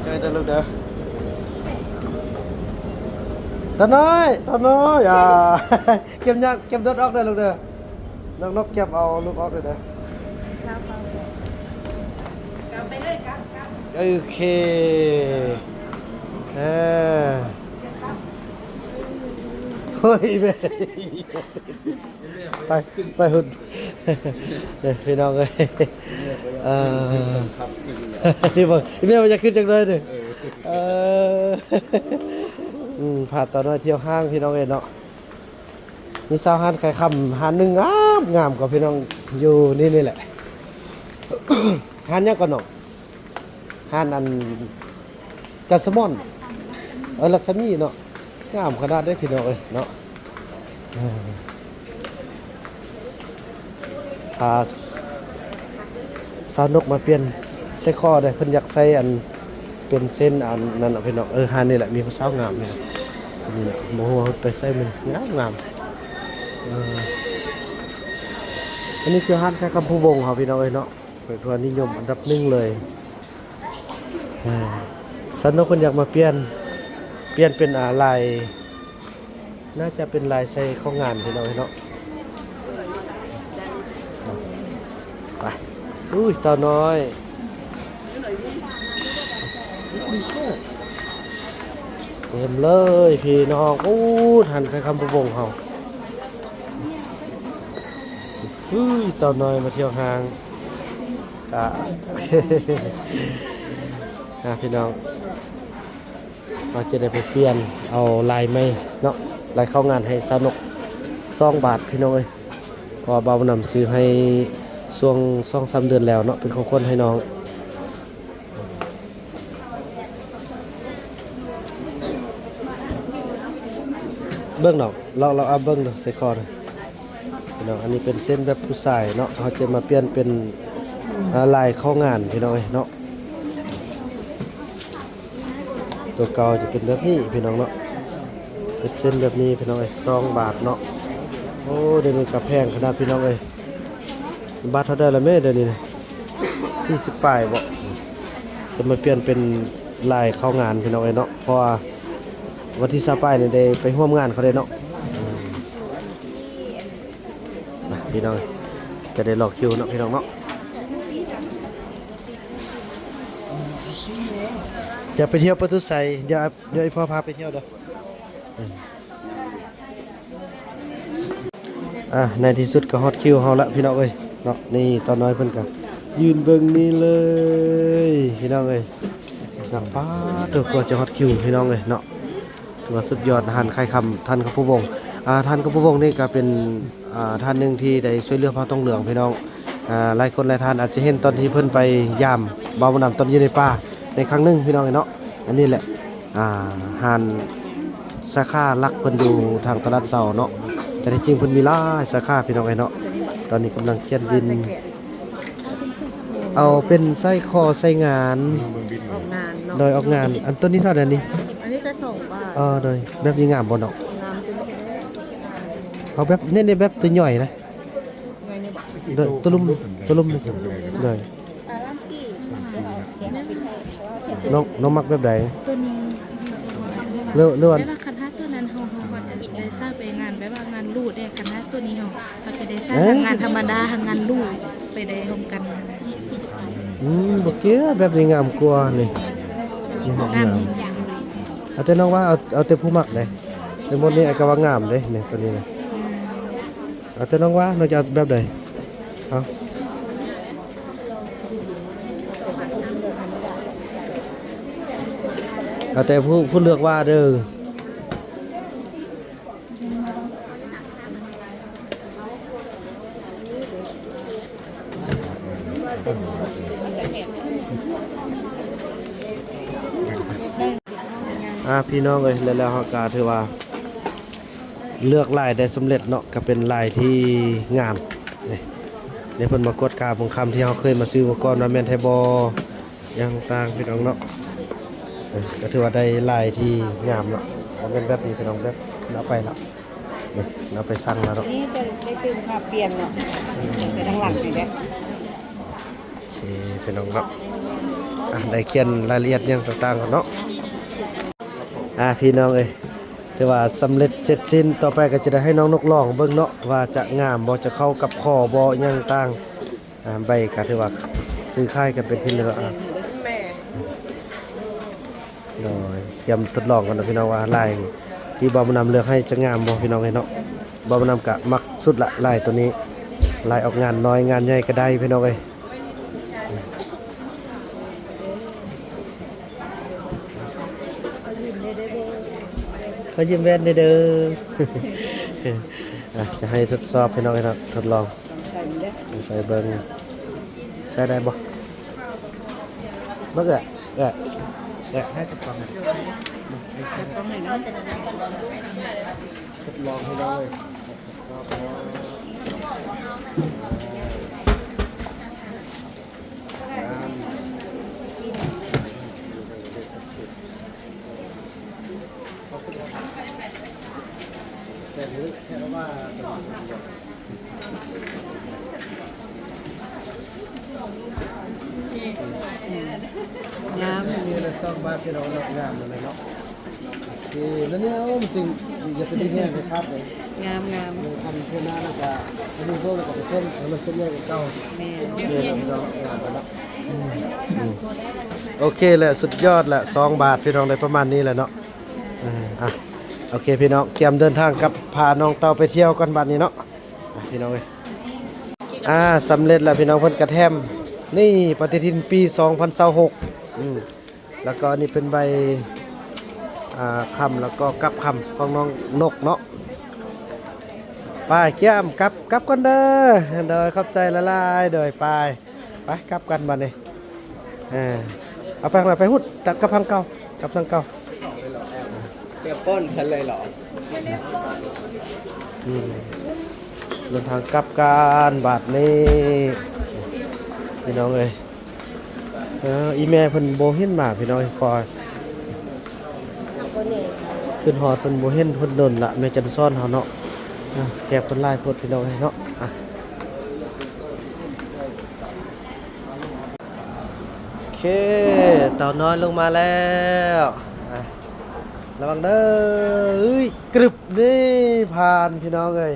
ໃຈເດີລູກເດີ. ຕານ້ອຍ ຕານ້ອຍ ອ່າ ເກັບຍາ ເກັບລົດອອກເດີລູກເດີ. ນ້ອງນົກເກັບເອົາລູກອອກເດີເດີ. ໂອເຄ ເອີ ໂອ້ຍ ແມ່ ໄປ ໄປພຸ້ນ ເອີ ພີ່ນ້ອງເອີຍ ເອີ ທີ່ບອກ ແມ່ວ່າຢາກຂຶ້ນຈັກໜ້ອຍເດີ ເອີ ອືມ ພາຕານ້ອຍທ່ຽວຫ້າງ ພີ່ນ້ອງເອີຍເນາະ. ມີຊາວຮ້ານຂາຍຄຳຮ້ານໜຶ່ງງາມໆ ກໍພີ່ນ້ອງ ຢູ່ນີ້ນີ້ແຫຼະ ຮ້ານຫຍັງກ່ອນນ້ອງ? ຮ້ານອັນ ຈັນສະໝອນ ເອີ ລັດສະໝີເນາະ ງາມຂະໜາດເດ້ພີ່ນ້ອງເອີຍເນາະ ເອີ ພາສາວນົກມາປ່ຽນໃສ່ຄໍເດ້ ເພິ່ນຢາກໃສ່ອັນ ເປັນເຊັ່ນອັນນັ້ນເນາະພີ່ນ້ອງ ເອີ ຮ້ານນີ້ແຫຼະ ມີຜູ້ສາວງາມນີ້ ນີ້ແຫຼະ ບໍ່ຮູ້ວ່າເພິ່ນໄປໃສມື້ນີ້ ງາມໆ ເອີ ອັນນີ້ຄືຮ້ານຂາຍຄຳພູວົງເຮົາພີ່ນ້ອງເອີຍເນາະ ເປັນທີ່ນິຍົມອັນດັບໜຶ່ງເລີຍ ເອີ ສາວນົກເພິ່ນຢາກມາປ່ຽນ ປ່ຽນເປັນ ອ່າ ລາຍ ໜ້າຈະເປັນລາຍໃສ່ເຂົ້າງານພີ່ນ້ອງເອີຍເນາະ ໄປ ອຸ້ຍ ເຕົ່ານ້ອຍ ເຕັມເລີຍພີ່ນ້ອງ ໂອ້ ຮ້ານຂາຍຄຳພູວົງເຮົາ ອຸ້ຍ ເຕົ່ານ້ອຍມາທ່ຽວຫ້າງ ກະ ອ່າ ພີ່ນ້ອງ ວ່າຈະໄດ້ໄປປ່ຽນເອົາລາຍໃໝ່ເນາະ ລາຍເຂົ້າງານໃຫ້ສາວນົກ ສອງບາດພີ່ນ້ອງເອີຍ ເພາະວ່າບ່າວນຳຊື້ໃຫ້ຊ່ວງສອງສາມເດືອນແລ້ວເນາະ ເປັນຂອງຂວັນໃຫ້ນ້ອງ ເບິ່ງນ້ອງ ລອງ ລອງເອົາເບິ່ງດູ ໃສ່ຄໍນະ ພີ່ນ້ອງ ອັນນີ້ເປັນເຊັ່ນແບບຜູ້ຊາຍເນາະ ເຮົາຈະມາປ່ຽນເປັນ ອ່າ ລາຍເຂົ້າງານພີ່ນ້ອງເອີຍເນາະ ຕົວເກົ່າຈະເປັນແບບນີ້ພີ່ນ້ອງເນາະ ເປັນເຊັ່ນແບບນີ້ພີ່ນ້ອງເອີຍ ສອງບາດເນາະ ໂອ້ ດຽວນີ້ກະແພງຂະໜາດພີ່ນ້ອງເອີຍ ບາດເທົ່າໃດລະແມ່ ດຽວນີ້ນະ ສີ່ສິບປາຍບໍ ຈະມາປ່ຽນເປັນລາຍເຂົ້າງານພີ່ນ້ອງເອີຍເນາະ ເພາະວ່າວັນທີຊາວປາຍນີ້ໄດ້ໄປຮ່ວມງານເຂົາເດ້ເນາະ ນະ ພີ່ນ້ອງ ຈະໄດ້ລໍຄິວເນາະ ພີ່ນ້ອງເນາະ ຈະໄປທ່ຽວປະຕູໄຊ ດຽວ ດຽວອີ່ພໍ່ພາໄປທ່ຽວເດີ ອາ ໃນທີ່ສຸດກໍຮອດຄິວເຮົາລະ ພີ່ນ້ອງເອີຍເນາະ ນີ້ ຕານ້ອຍເພິ່ນກໍຢືນເບິ່ງນີ້ເລີຍ ພີ່ນ້ອງເອີຍເນາະ ປາດໂທ້ ກວ່າຈະຮອດຄິວ ພີ່ນ້ອງເອີຍເນາະ ຖືວ່າສຸດຍອດ ຮ້ານຂາຍຄຳທ່ານຄຳພູວົງ ອ່າ ທ່ານຄຳພູວົງນີ້ກໍເປັນ ອ່າ ທ່ານໜຶ່ງທີ່ໄດ້ຊ່ວຍເຫຼືອພາວທອງເຫຼືອງ ພີ່ນ້ອງ ອ່າ ຫຼາຍຄົນຫຼາຍທ່ານອາດຈະເຫັນຕອນທີ່ເພິ່ນໄປຢາມບ່າວບຸນນຳຕອນຢູ່ໃນປ່າໃນຄັ້ງໜຶ່ງ ພີ່ນ້ອງເອີຍເນາະ ອັນນີ້ແຫຼະ ອ່າ ຮ້ານສາຂາຫຼັກເພິ່ນຢູ່ທາງຕະຫຼາດເຊົ້າເນາະ ແຕ່ທີ່ຈິງເພິ່ນມີຫຼາຍສາຂາ ພີ່ນ້ອງເອີຍເນາະ ຕອນນີ້ກຳລັງຂຽນບິນ ເອົາເປັນໃສ່ຄໍໃສ່ງານ ອອກງານເນາະ ໂດຍອອກງານ ອັນໂຕນີ້ເທົ່າໃດນີ້? ອັນນີ້ກໍສອງບາດ ເອີ ໂດຍ ແບບນີ້ງາມບໍ່ນ້ອງ? ງາມ ເອົາແບບນີ້ ແບບຕົວຍ່ອຍນະ ໂດຍ ຕົວລຸ່ມ ຕົວລຸ່ມ ໂດຍ ນ້ອງ ນ້ອງມັກແບບໃດ? ຕົວນີ້ ຫຼື ຫຼືວ່າ ແບບວ່າຄັນຖ້າຕົວນັ້ນເຮົາ ເຮົາ ເຮົາຈະໄດ້ໃສ່ໄປງານ ແບບວ່າງານຫຼູດເດ້ ຄັນຖ້າຕົວນີ້ເຮົາ ເຮົາຈະໄດ້ໃສ່ທັງງານທຳມະດາ ທັງງານຫຼູດໄປໄດ້ພ້ອມກັນ ອືມ ບໍ່ກ່ຽວ ແບບນີ້ງາມກວ່ານີ້ ງາມ ງາມ ເອົາແຕ່ນ້ອງວ່າ ເອົາ ເອົາແຕ່ຜູ້ມັກເດ້ ແຕ່ໝົດນີ້ອ້າຍກໍວ່າງາມເດ້ ນີ້ ຕົວນີ້ນະ ເອົາແຕ່ນ້ອງວ່າ ນ້ອງຈະເອົາແບບໃດ? ເອົາ ເອົາແຕ່ຜູ້ ຜູ້ເລືອກວ່າເດີ. ອ່າ ພີ່ນ້ອງເອີຍ ແລ້ວ ແລ້ວເຮົາກໍຖືວ່າເລືອກລາຍໄດ້ສຳເລັດເນາະ ກໍເປັນລາຍທີ່ງາມ ນີ້ ເພິ່ນມາກວດກາເບິ່ງຄຳທີ່ເຮົາເຄີຍມາຊື້ມາກ່ອນວ່າແມ່ນແທ້ບໍ່ ຫຍັງຕ່າງ ພີ່ນ້ອງເນາະ ເອີ ກໍຖືວ່າໄດ້ລາຍທີ່ງາມເນາະ ບໍ່ແມ່ນແບບນີ້ ພີ່ນ້ອງ ແບບເອົາໄປລະ ນີ້ ເອົາໄປສັ່ງລະເນາະ ນີ້ໄດ້ຕື່ມພາບປ່ຽນເນາະ ໄປທາງຫຼັງນີ້ເດ້ ໂອເຄ ພີ່ນ້ອງເນາະ ອ່ະ ໄດ້ຂຽນລາຍລະອຽດຫຍັງຕ່າງໆກັນເນາະ ອ່າ ພີ່ນ້ອງເອີຍ ຖືວ່າສຳເລັດເສັດສິ້ນ ຕໍ່ໄປກໍຈະໄດ້ໃຫ້ນ້ອງນົກລອງເບິ່ງເນາະ ວ່າຈະງາມບໍ່ ຈະເຂົ້າກັບຄໍບໍ່ ຫຍັງຕ່າງ ອ່າ ໃບກໍຖືວ່າ ຊື້ຂາຍກັນເປັນທີລະ ແມ່ນ ອ່າ ແມ່ນ ໂດຍ ກຽມທົດລອງກັນເນາະພີ່ນ້ອງ ວ່າລາຍທີ່ບ່າວບຸນນຳເລືອກໃຫ້ຈະງາມບໍ່ພີ່ນ້ອງເອີຍເນາະ. ບ່າວບຸນນຳກະມັກສຸດລະ ລາຍໂຕນີ້ ລາຍອອກງານນ້ອຍງານໃຫຍ່ກະໄດ້ພີ່ນ້ອງເອີຍ. ຂໍຢືມແວ່ນແດ່ເດີ. ອ່ະ ຈະໃຫ້ທົດສອບພີ່ນ້ອງເອີຍເນາະ ທົດລອງ ໃສ່ເບິ່ງ ໃສ່ໄດ້ບໍ່? ມາເອື້ອຍ ເອື້ອຍ ເອື້ອຍ ໃຫ້ຈັບກ້ອງໜ່ອຍ ຈັບກ້ອງໃຫ້ເນາະ ທົດລອງໃຫ້ເລີຍ ທົດສອບເນາະ. ງາມ ນີ້ລະສອງບາດ ພີ່ນ້ອງເນາະ ງາມເລີຍເນາະ. ເອີ ແລ້ວນີ້ ໂອ້ ມັນຈຶ່ງ ຢ່າໄປດຶງແຮງເດັດຂາດເລີຍ ງາມໆ ເອີ ຄັນເທື່ອໜ້າແລ້ວກະ ອັນນີ້ໂຕແລ້ວກະໄປເພີ່ມໃຫ້ມັນເສັ້ນໃຫຍ່ກວ່າເກົ່າ ແມ່ນ ເອີ ເນາະ ເນາະ ງາມແລ້ວເນາະ. ອືມ ອືມ ໂອເຄແຫຼະ ສຸດຍອດແຫຼະ ສອງບາດ ພີ່ນ້ອງ ໄດ້ປະມານນີ້ແຫຼະເນາະ. ເອີ ອ່ະ ໂອເຄພີ່ນ້ອງ ກຽມເດີນທາງກັບ ພານ້ອງເຕົ້າໄປທ່ຽວກ່ອນບາດນີ້ເນາະ. ອ່ະ ພີ່ນ້ອງເອີຍ ອ່າ ສຳເລັດແລ້ວພີ່ນ້ອງ ເພິ່ນກະແຖມ ນີ້ ປະຕິທິນປີສອງພັນຊາວຫົກ ອືມ ແລ້ວກໍອັນນີ້ເປັນໃບ ອ່າ ຄຳ ແລ້ວກໍກັບຄຳຂອງນ້ອງນົກເນາະ. ໄປ ກຽມ ກັບ ກັບກ່ອນເດີ ໂດຍ ຂອບໃຈຫຼາຍໆ ໂດຍ ໄປ ໄປ ກັບກັນບາດນີ້ ເອີ ເອົາໄປທາງໃດ ໄປພຸ້ນ ກັບທາງເກົ່າ ກັບທາງເກົ່າ ແຕ່ປ້ອນຊັ້ນເລີຍເຫາະ. ອືມ ເດີນທາງກັບກັນບາດນີ້ ພີ່ນ້ອງເອີຍ. ເອີ ອີ່ແມ່ເພິ່ນບໍ່ເຫັນມາ ພີ່ນ້ອງເອີຍ ພໍ ເຮົາກໍແນ່ ຄິດຮອດເພິ່ນ ບໍ່ເຫັນເພິ່ນດົນລະ ແມ່ຈັນສອນເຮົາເນາະ. ເອີ ແຂກເພິ່ນຫຼາຍໂພດ ພີ່ນ້ອງເອີຍເນາະ. ອ່ະ ໂອເຄ ເຕົ່ານ້ອຍລົງມາແລ້ວ ອ່ະ ລະວັງເດີ ເອີຍ ກຶບ ນີ້ ຜ່ານ ພີ່ນ້ອງເອີຍ.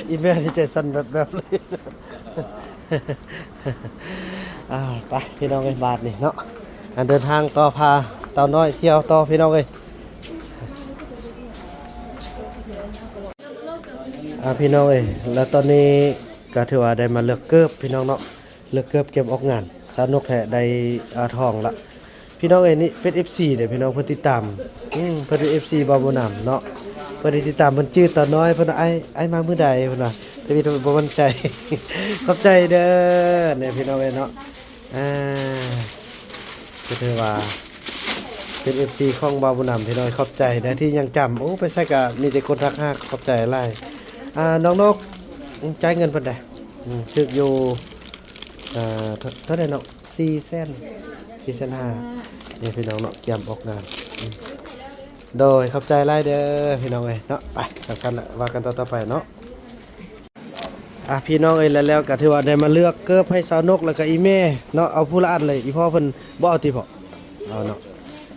ອີ່ແມ່ນີ້ໃຈສັ່ນແບບໆ ເລີຍ. ອ່າ ໄປພີ່ນ້ອງເອີຍ ບາດນີ້ເນາະ ອັນເດີນທາງຕໍ່ ພາເຕົ້ານ້ອຍທ່ຽວຕໍ່ພີ່ນ້ອງເອີຍ. ອ່າ ພີ່ນ້ອງເອີຍ ແລ້ວຕອນນີ້ກະຖືວ່າໄດ້ມາເລືອກເກີບພີ່ນ້ອງເນາະ ເລືອກເກີບກຽມອອກງານ ສາວນົກແທ້ໄດ້ ອ່າ ທອງລະ. ພີ່ນ້ອງເອີຍ ນີ້ເປັນເອັຟຊີເດ້ພີ່ນ້ອງ ເພິ່ນຕິດຕາມ ອືມ ເພິ່ນເປັນເອັຟຊີບ່າວບຸນນຳເນາະ ເພິ່ນຕິດຕາມ ເພິ່ນຈື່ຕອນນ້ອຍ ເພິ່ນວ່າ ອ້າຍ ອ້າຍມາມື້ໃດ ເພິ່ນວ່າ ແຕ່ມີແຕ່ບໍ່ໝັ້ນໃຈ ຂອບໃຈເດີ ນີ້ພີ່ນ້ອງເອີຍເນາະ. ອ່າ ກໍຖືວ່າເປັນເອັຟຊີຂອງບ່າວບຸນນຳພີ່ນ້ອງ ຂອບໃຈເດີທີ່ຍັງຈຳ ໂອ້ ໄປໃສກະມີແຕ່ຄົນທັກຫາ ຂອບໃຈຫຼາຍ. ອ່າ ນ້ອງນົກ ຈ່າຍເງິນເພິ່ນໄດ໋ ອືມ ຖືກຢູ່ ເອີ ເທົ່າ ເທົ່າໃດເນາະ ສີ່ແສນ ສີ່ແສນຫ້າ ນີ້ພີ່ນ້ອງເນາະ ກຽມອອກງານ ອືມ ໂດຍ ຂອບໃຈຫຼາຍເດີພີ່ນ້ອງເອີຍເນາະ. ໄປ ສຳຄັນລະ ວ່າກັນຕໍ່ໆໄປເນາະ. ອ່ະ ພີ່ນ້ອງເອີຍ ແລ້ວ ແລ້ວກະຖືວ່າໄດ້ມາເລືອກເກີບໃຫ້ສາວນົກ ແລ້ວກະອີ່ແມ່ເນາະ ເອົາຜູ້ລະອັນເລີຍ ອີ່ພໍ່ເພິ່ນບໍ່ເອົາຕິພໍ່? ເອົາເນາະ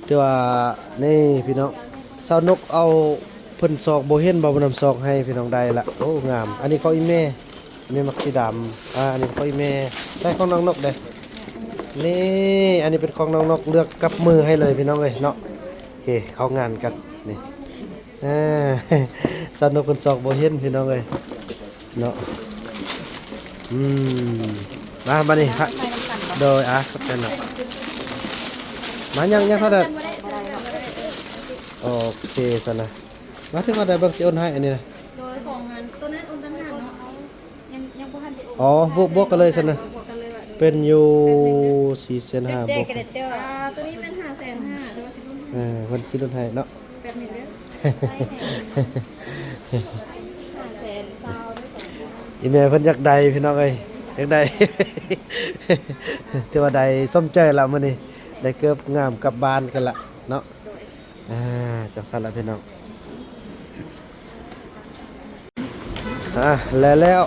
ຖືວ່າ ນີ້ພີ່ນ້ອງ ສາວນົກເອົາ ເພິ່ນຊອກບໍ່ເຫັນ ບ່າວບຸນນຳຊອກໃຫ້ພີ່ນ້ອງໄດ້ລະ ໂອ້ ງາມ. ອັນນີ້ຂອງອີ່ແມ່ ແມ່ມັກສີດຳ ອ່າ ອັນນີ້ຂອງອີ່ແມ່ ໃສ່ຂອງນ້ອງນົກເດ້ ນີ້ ອັນນີ້ເປັນຂອງນ້ອງນົກ ເລືອກກັບມືໃຫ້ເລີຍພີ່ນ້ອງເອີຍເນາະ. ໂອເຄ ເຂົ້າງານກັນ ນີ້ ອ່າ ສາວນົກເພິ່ນຊອກບໍ່ເຫັນພີ່ນ້ອງເອີຍເນາະ. ອືມ ມາບາດນີ້ ໂດຍ ອ່າ ຂອບໃຈເນາະ. ມາ ຍັງ ຍັງເທົ່າໃດ? ໂອເຄຊັ້ນນະ ມາເຖິງເທົ່າໃດເບິ່ງຊິໂອນໃຫ້ ອັນນີ້ນະ. ໂດຍ ຂອງອັນໂຕນັ້ນໂອນຕ່າງຫາກເນາະ ຍັງ ຍັງບໍ່ທັນໄດ້ໂອນ. ອໍ ບວກ ບວກກັນເລີຍຊັ້ນນະ ບວກກັນເລີຍວ່າ ເອີ ເປັນຢູ່ສີ່ແສນຫ້າ ບວກກັນ ອ່າ ໂຕນີ້ແມ່ນຫ້າແສນຫ້າ ແຕ່ວ່າຊິລົດໃຫ້ ເອີ ເພິ່ນຊິລົດໃຫ້ເນາະ ແປັບໜຶ່ງເດີ ຫ້າແສນຊາວເດີ. ອີ່ແມ່ເພິ່ນຢາກໄດ້ພີ່ນ້ອງເອີຍ ຢາກໄດ້ ຖືວ່າໄດ້ສົມໃຈລະມື້ນີ້ ໄດ້ເກີບງາມກັບບ້ານກັນລະເນາະ. ອ່າ ຈັ່ງຊັ້ນລະພີ່ນ້ອງ ອ່າ ແລະແລ້ວ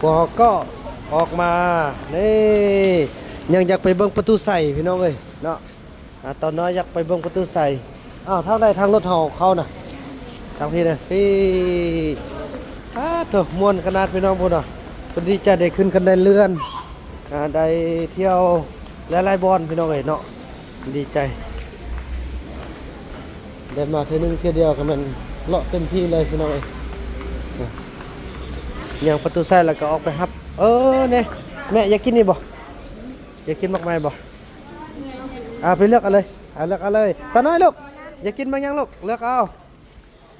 ພວກເຮົາກໍອອກມາ ນີ້ ຍັງຢາກໄປເບິ່ງປະຕູໄຊພີ່ນ້ອງເອີຍເນາະ. ອ່າ ຕານ້ອຍຢາກໄປເບິ່ງປະຕູໄຊ. ອ້າວ ທາງໃດ ທາງລົດເຮົາເຂົ້ານະ? ທາງພີ້ນະ ພີ້ ປາດໂທ້ ມ່ວນຂະໜາດພີ່ນ້ອງພຸ້ນນະ. ດີໃຈໄດ້ຂຶ້ນຄັນໄດເລື່ອນ ອ່າ ໄດ້ທ່ຽວຫຼາຍໆບ່ອນພີ່ນ້ອງເອີຍເນາະ ດີໃຈ ໄດ້ມາເທື່ອໜຶ່ງເທື່ອດຽວກໍແມ່ນເລາະເຕັມທີ່ເລີຍພີ່ນ້ອງເອີຍ. ຍ່າງປະຕູໄຊແລ້ວກໍອອກໄປຮັບ ເອີ ນີ້ ແມ່ຢາກກິນນີ້ບໍ່? ຢາກກິນໝາກໄມ້ບໍ່? ອ່າ ໄປເລືອກເອົາເລີຍ ອ່າ ເລືອກເອົາເລີຍ ຕານ້ອຍລູກ ຢາກກິນໝາກຫຍັງລູກ? ເລືອກເອົາ.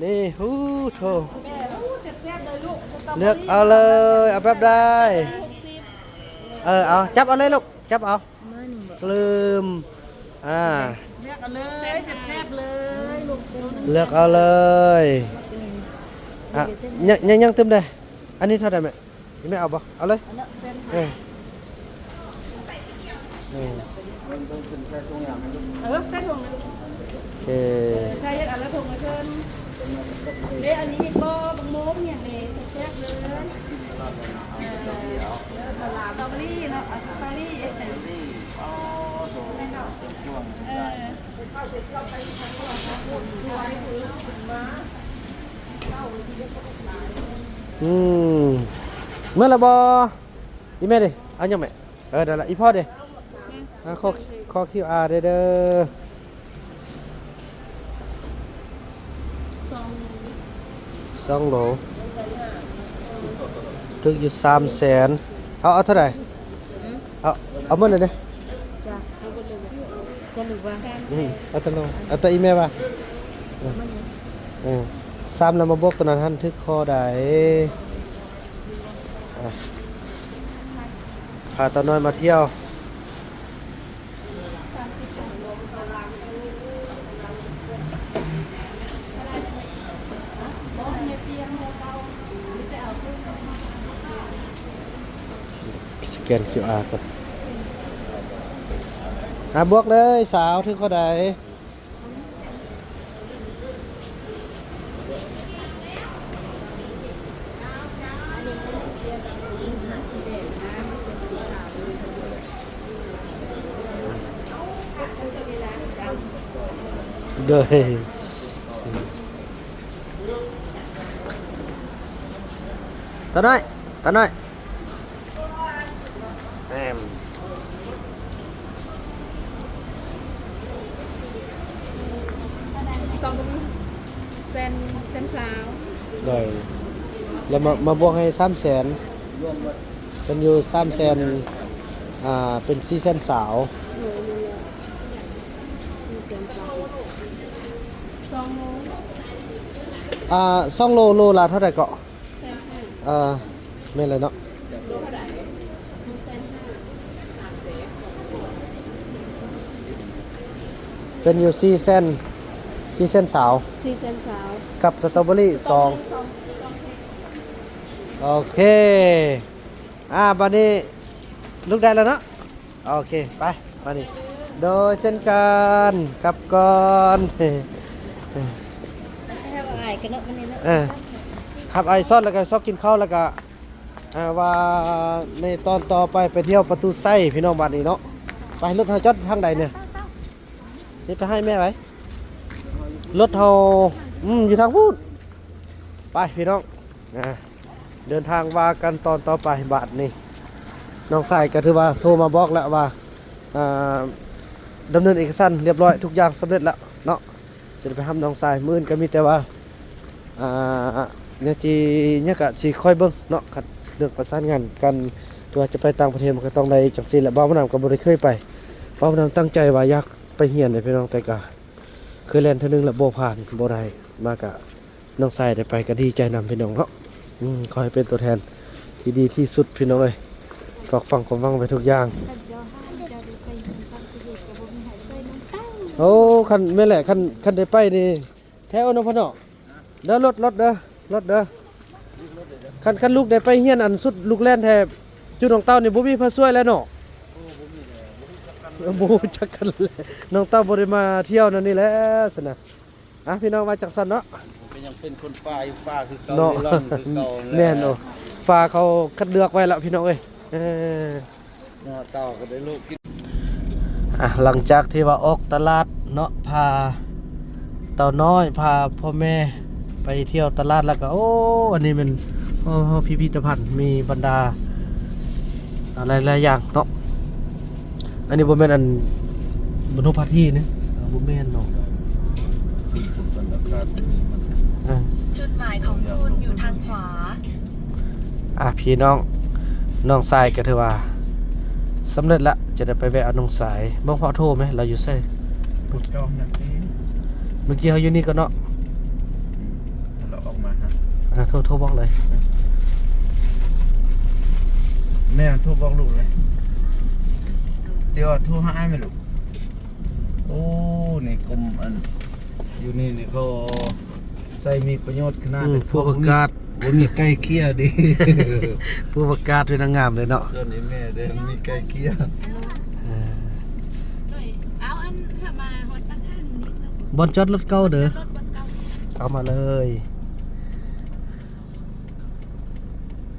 ນີ້ ຫູ ໂທ້ ແມ່ ຫູ ແຊບໆເລີຍລູກ ສະຕໍເບີຣີ ເລືອກເອົາເລີຍ ເອົາແບບໃດ? ຫົກສິບ ເອີ ເອົາ ຈັບເອົາເລີຍລູກ ຈັບເອົາ ປະມານນີ້ບໍ່? ລຶມ ອ່າ ເລືອກເອົາເລີຍ ແຊບໆເລີຍລູກ ເລືອກເອົາເລີຍ ອ່າ ຍັງ ຍັງ ຍັງຕື່ມເດ້ ອັນນີ້ເທົ່າໃດແມ່? ແມ່ເອົາບໍ່? ເອົາເລີຍ ເອີ ເອີ ເອີ ໃສ່ຖົງ ໂອເຄ ໃສ່ອັນລະຖົງໃຫ້ເພິ່ນເດ້. ອັນນີ້ອີກບໍ່? ບັກໂມງຫຍັງນີ້ ແຊບໆເລີຍ ເອີ ສະຕໍເບີຣີເນາະ ເອົາສະຕໍເບີຣີ ເອີ ອືມ ເມື່ອລະບໍ່? ອີແມ່ເດ ເອົາຫຍັງແມ່? ເອີ ນັ້ນລະ ອີພໍ່ເດ ອ່າ ຂໍ ຂໍຄິວອາເດີ ສອງໂລ ຖືກຢູ່ສາມແສນ ເອົາ ເອົາເທົ່າໃດ? ເອົາ ເອົາໝົດເລີຍເດ ຈະເອົາເບິດເລີຍບໍ່? ອືມ ເອົາແຕ່ນ້ອງ ເອົາແຕ່ອີແມ່ວ່າ ເອີ ຊ້ຳແລ້ວມາບວກຕົວນັ້ນຫັ້ນ ຖືກຂໍ້ໃດ ອ່າ ພາຕານ້ອຍມາທ່ຽວ ສະແກນຄິວອາກ່ອນ ອ່າ ບວກເລີຍສາວ ຖືກຂໍ້ໃດ? ໂດຍ ຕານ້ອຍ ຕານ້ອຍ ແອມ ສະຕໍເບີຣີ ແສນ ແສນຊາວ ໂດຍ ແລ້ວມາ ມາບວກໃຫ້ສາມແສນ ເປັນຢູ່ສາມແສນ ອ່າ ເປັນສີ່ແສນຊາວ ໂດຍ ແມ່ນແລ້ວ ສີ່ແສນຊາວ ສອງໂລ ອ່າ ສອງໂລ ໂລລະເທົ່າໃດເກາະ? ເອີ ແມ່ນແລ້ວເນາະ ເປັນຢູ່ສີ່ແສນ ສີ່ແສນຊາວ ສີ່ແສນຊາວ ກັບສະຕໍເບີຣີສອງ ໂອເຄ ອ່າ ບາດນີ້ລູກໄດ້ແລ້ວເນາະ. ໂອເຄ ໄປ ມານີ້ ໂດຍເຊັ່ນກັນ ກັບກ່ອນ ຮັບອ້າຍກ່ອນເນາະ ມື້ນີ້ເນາະ ເອີ ຮັບອ້າຍສອນ ແລ້ວກໍຊອກກິນເຂົ້າ ແລ້ວກໍ ອ່າ ວ່າໃນຕອນຕໍ່ໄປ ໄປທ່ຽວປະຕູໄຊ ພີ່ນ້ອງ ບາດນີ້ເນາະ ໄປ ລົດເຮົາຈອດທາງໃດນີ້? ນີ້ໄປໃຫ້ແມ່ໄວ້ ລົດເຮົາ ອືມ ຢູ່ທາງພຸ້ນ ໄປ ພີ່ນ້ອງ ອ່າ ເດີນທາງວ່າກັນຕອນຕໍ່ໄປ. ບາດນີ້ນ້ອງຊາຍກໍຖືວ່າໂທມາບອກແລ້ວວ່າ ອ່າ ດຳເນີນເອກະສານລຽບຮ້ອຍ ທຸກຢ່າງສຳເລັດແລ້ວເນາະ ຊິໄດ້ໄປຮັບນ້ອງຊາຍ. ມື້ອື່ນກໍມີແຕ່ວ່າ ອ່າ ຍັງຊິ ຍັງກະຊິຄ່ອຍເບິ່ງເນາະ ຄັນເລື່ອງປະສານງານກັນ ຫຼືວ່າຈະໄປຕ່າງປະເທດ ມັນກໍຕ້ອງໄດ້ຈັ່ງຊີ້ແຫຼະ. ບ່າວບຸນນຳກໍບໍ່ໄດ້ເຄີຍໄປ ບ່າວບຸນນຳຕັ້ງໃຈວ່າຢາກໄປຮຽນເດ້ພີ່ນ້ອງ ແຕ່ກະເຄີຍແລ່ນເທື່ອໜຶ່ງແລ້ວບໍ່ຜ່ານ ບໍ່ໄດ້ ມາກະ ນ້ອງຊາຍໄດ້ໄປກໍດີໃຈນຳພີ່ນ້ອງເນາະ. ອືມ ຂໍໃຫ້ເປັນຕົວແທນທີ່ດີທີ່ສຸດພີ່ນ້ອງເອີຍ ຝາກຝັງຄວາມຫວັງໄວ້ທຸກຢ່າງ. ໂອ້ ຄັນແມ່ນແຫຼະ ຄັນ ຄັນໄດ້ໄປນີ້ແທ້ເນາະພໍ່ເນາະ. ເດີລົດ ລົດເດີ ລົດເດີ. ຄັນ ຄັນລູກໄດ້ໄປຮຽນອັນສຸດລູກແລ່ນແທ້ ຈຸດນ້ອງເຕົ້ານີ້ບໍ່ມີໃຜຊ່ວຍແລ້ວເນາະ. ໂອ້ ບໍ່ມີແລ້ວ ບໍ່ຮູ້ຈັກກັນແລ້ວ ນ້ອງເຕົ້າບໍ່ໄດ້ມາທ່ຽວນັ້ນນີ້ແຫຼະຊັ້ນນະ. ອ່ະ ພີ່ນ້ອງວ່າຈັ່ງຊັ້ນເນາະ ກໍຍັງເປັນຄົນປ່າຢູ່ປ່າຄືເກົ່າເນາະ ເລາະຄືເກົ່າ. ແມ່ນ ໂອ້ ປ່າເຂົາຄັດເລືອກໄວ້ລະພີ່ນ້ອງເອີຍ. ເອີ ເນາະ ເຕົ້າກໍໄດ້ລູກກິນ. ອ່ະ ຫຼັງຈາກທີ່ວ່າອອກຕະຫຼາດເນາະ ພາເຕົ້ານ້ອຍ ພາພໍ່ແມ່ໄປທ່ຽວຕະຫຼາດ ແລ້ວກໍ ໂອ້ ອັນນີ້ແມ່ນ ໂອ້ ພິພິທະພັນ ມີບັນດາ ຫຼາຍໆຢ່າງເນາະ. ອັນນີ້ບໍ່ແມ່ນອັນ ບຸນໂຮພາທີນີ້ ເອີ ບໍ່ແມ່ນເນາະ. ອ່າ ຈຸດໝາຍຂອງຄຸນຢູ່ທາງຂວາ. ອ່າ ພີ່ນ້ອງ ນ້ອງຊາຍກໍຖືວ່າສຳເລັດລະ ຈະໄດ້ໄປແວະເອົານ້ອງຊາຍ. ເບິ່ງພໍ່ໂທແມ ລາວຢູ່ໃສ? ເມື່ອກີ້ເຮົາຢູ່ນີ້ກ່ອນເນາະ. ອືມ ແລ້ວອອກມາຫາ ອ່າ ໂທ ໂທບອກເລີຍ. ແມ່ໂທບອກລູກເລີຍ. ດຽວໂທຫາອ້າຍແມ່ລູກ. ໂອ້ ນີ້ກົມອັນ ຢູ່ນີ້ນີ້ເຂົາໃຊ້ມີປະໂຫຍດຂະໜາດ. ອືມ ຜູ້ປະກາດ ບໍ່ມີໄກ່ເກ່ຍເດ້. ຜູ້ປະກາດເປັນນາງງາມເລີຍເນາະ. ສ່ວນອີ່ແມ່ເດ້ມີໄກ່ເກ່ຍ. ເອີ ເອົາອັນເຂົ້າມາຮອດປາກທາງນີ້ເນາະ. ບ່ອນຈອດລົດເກົ່າເດີ. ຈອດລົດບ່ອນເກົ່າ. ເອົາມາເລີຍ.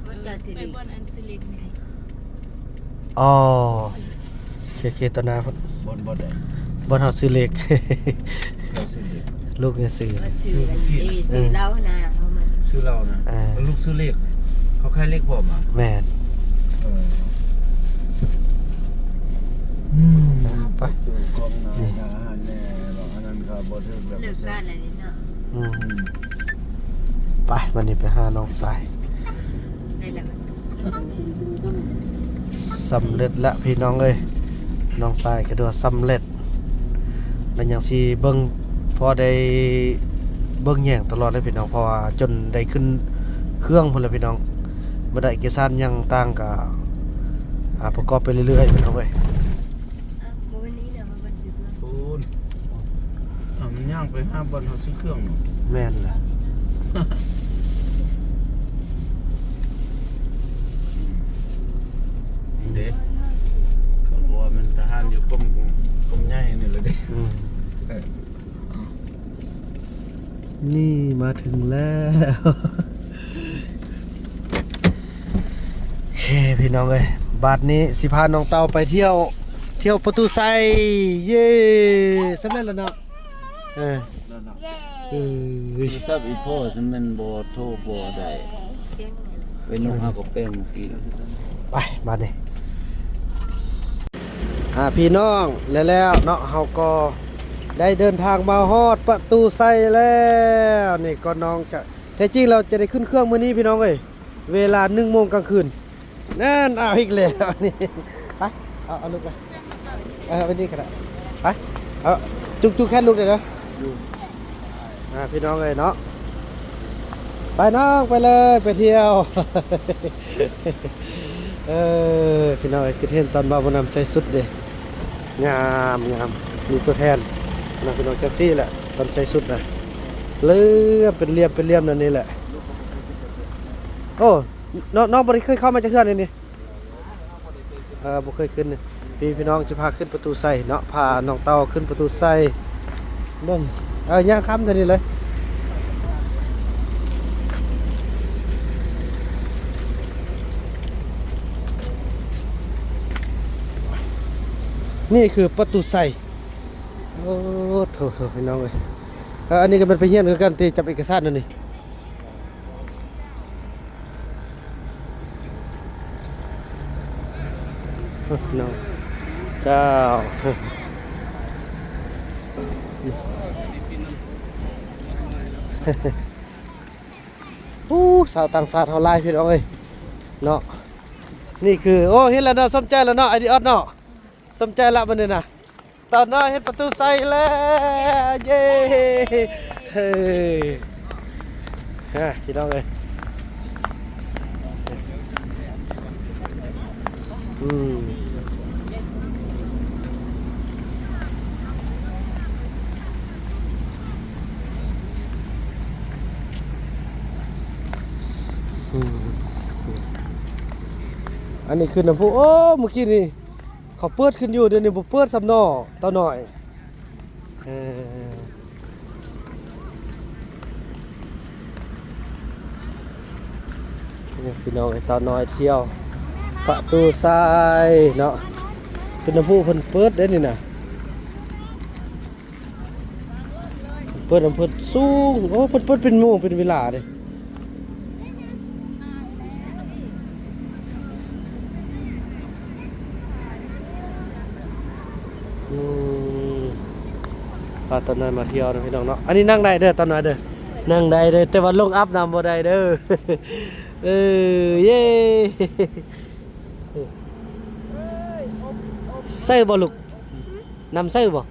ເອີ ໄປບ່ອນອັນຊື້ເຫຼັກນີ້. ອໍ ເຄ ເຄ ຕໍ່ໜ້າພຸ້ນ. ບ່ອນ ບ່ອນໃດ? ບ່ອນເຮົາຊື້ເຫຼັກ. ເຮົາຊື້ເຫຼັກ ລູກນີ້ຊື້ ຊື້ອັນ ຊື້ເຫຼັກ ເອີ ຊື້ເຫຼົ້ານະ. ເອົາມາຊື້ເຫຼົ້ານະ. ອ່າ ລູກຊື້ເຫຼັກ. ເຂົາຂາຍເຫຼັກພ້ອມຫວາ? ແມ່ນ. ເອີ ອືມ ໄປ ຕູ້ຂອງນາຍທະຫານແດ່ເນາະ. ອັນນັ້ນກໍບໍ່ຖືກແລ້ວ ເລີກການແລ້ວນີ້ເນາະ. ອືມ ອືມ ໄປ ບັດນີ້ໄປຫານ້ອງຊາຍ. ສຳເລັດລະພີ່ນ້ອງເອີຍ ນ້ອງຊາຍກະຖືວ່າສຳເລັດ. ແລ້ວຍັງຊິເບິ່ງ ພໍໄດ້ເບິ່ງແຍງຕະຫຼອດເລີຍພີ່ນ້ອງ ເພາະວ່າຈົນໄດ້ຂຶ້ນເຄື່ອງພຸ້ນລະພີ່ນ້ອງ. ບັນດາເອກະສານຫຍັງຕ່າງກະ ອ່າ ປະກອບໄປເລື້ອຍໆ ພີ່ນ້ອງເອີຍ. ອ່ະ ບໍ່ແມ່ນນີ້ນະ ມັນບັນທຶກເນາະ. ພຸ້ນ ອ່າ ມັນຍ່າງໄປຫາບ່ອນເຮົາຊື້ເຄື່ອງເນາະ. ແມ່ນລະ. ເດ້ ເຂົາບອກວ່າແມ່ນທະຫານຢູ່ກົມ ກົມໃຫຍ່ນີ້ລະເດ້. ອືມ ເອີ ນີ້ມາເຖິງແລ້ວ. ໂອເຄ ພີ່ນ້ອງເອີຍ ບາດນີ້ຊິພານ້ອງເຕົ້າໄປທ່ຽວ ທ່ຽວປະຕູໄຊ. ເຢ້ ສຳເລັດແລ້ວເນາະ. ເອີ ເອີ ໂທລະສັບອີ່ພໍ່ຊັ້ນແມ່ນບໍ່ໂທບໍ່ໄດ້. ເປັນນົກຫາກະແປງກີ້. ໄປ ບາດນີ້ ອ່າ ພີ່ນ້ອງ ແລ້ວໆເນາະ ເຮົາກໍໄດ້ເດີນທາງມາຮອດປະຕູໄຊແລ້ວ. ນີ້ກໍນ້ອງຈະ ແທ້ຈິງແລ້ວຈະໄດ້ຂຶ້ນເຄື່ອງມື້ນີ້ພີ່ນ້ອງເອີຍ ເວລາໜຶ່ງໂມງກາງຄືນ. ນັ້ນ ເອົາອີກແລ້ວນີ້. ໄປ ເອົາ ເອົາລູກໄປ. ເອີ ໄປນີ້ກໍໄດ້. ໄປ ເອົາ ຈຸກ ຈຸກແຂນລູກແດ່ເດີ. ອ່າ ພີ່ນ້ອງເອີຍເນາະ ໄປນ້ອງ ໄປເລີຍ ໄປທ່ຽວ. ເອີ ພີ່ນ້ອງເອີຍ ຄືເຫັນຕອນບ່າວບຸນນຳໃສ່ຊຸດເດ້ ງາມ ງາມ ມີຕົວແທນນະ ພີ່ນ້ອງ ຈັ່ງຊີ້ແຫຼະ ຕອນໃສ່ຊຸດນະ ເຫຼື້ອມເປັນຫຼ່ຽມ ເປັນຫຼ່ຽມນັ້ນນີ້ແຫຼະ. ໂອ້ ນ້ອງ ນ້ອງບໍ່ໄດ້ເຄີຍເຂົ້າມາຈັກເທື່ອນີ້ນີ້. ເອີ ບໍ່ເຄີຍຂຶ້ນ. ພີ່ ພີ່ນ້ອງຈະພາຂຶ້ນປະຕູໄຊເນາະ ພານ້ອງເຕົ້າຂຶ້ນປະຕູໄຊ. ເບິ່ງ ເອີ ຍ່າງຂ້າມທາງນີ້ເລີຍ. ນີ້ຄືປະຕູໄຊ. ໂອ້ ໂຖ ໂຖ ພີ່ນ້ອງເອີຍ. ເອີ ອັນນີ້ກໍແມ່ນໄປຮຽນຄືກັນຕິ ຈັບເອກະສານນັ້ນນີ້. ເນາະ ເຈົ້າ. ໂອ້ ຊາວຕ່າງຊາດເຮົາຫຼາຍພີ່ນ້ອງເອີຍເນາະ. ນີ້ຄື ໂອ້ ເຫັນແລ້ວເນາະ ສົມໃຈແລ້ວເນາະ ໄອດີອອດເນາະ. ສົມໃຈລະບັດນີ້ນະ ຕາວນ້ອຍເຮັດປະຕູໄຊແລ້ວ ເຢ້ ເອີ ຮະ ພີ່ນ້ອງເອີຍ. ອືມ ອືມ ອັນນີ້ຄືນ້ຳພຸ. ໂອ້ ມື້ກີ້ນີ້ ເຂົາເປີດຂຶ້ນຢູ່ ດຽວນີ້ບໍ່ເປີດຊ້ຳເນາະ ເຕົ້ານ້ອຍ. ເອີ ນີ້ພີ່ນ້ອງເອີຍ ເຕົ້ານ້ອຍທ່ຽວປະຕູໄຊເນາະ. ເປັນນ້ຳພຸເພິ່ນເປີດເດ້ນີ້ນະ ເປີດນ້ຳເພິ່ນສູງ. ໂອ້ ເພິ່ນເປີດເປັນໂມງເປັນເວລາເດ້. ອືມ ພາຕານ້ອຍມາທ່ຽວນະພີ່ນ້ອງເນາະ. ອັນນີ້ນັ່ງໄດ້ເດີຕານ້ອຍເດີ ນັ່ງໄດ້ເດີ ແຕ່ວ່າລົງອາບນ້ຳບໍ່ໄດ້ເດີ. ເອີ ເຢ້ ໃສ່ບໍ່ລູກ? ນ້ຳໃສ່ບໍ່?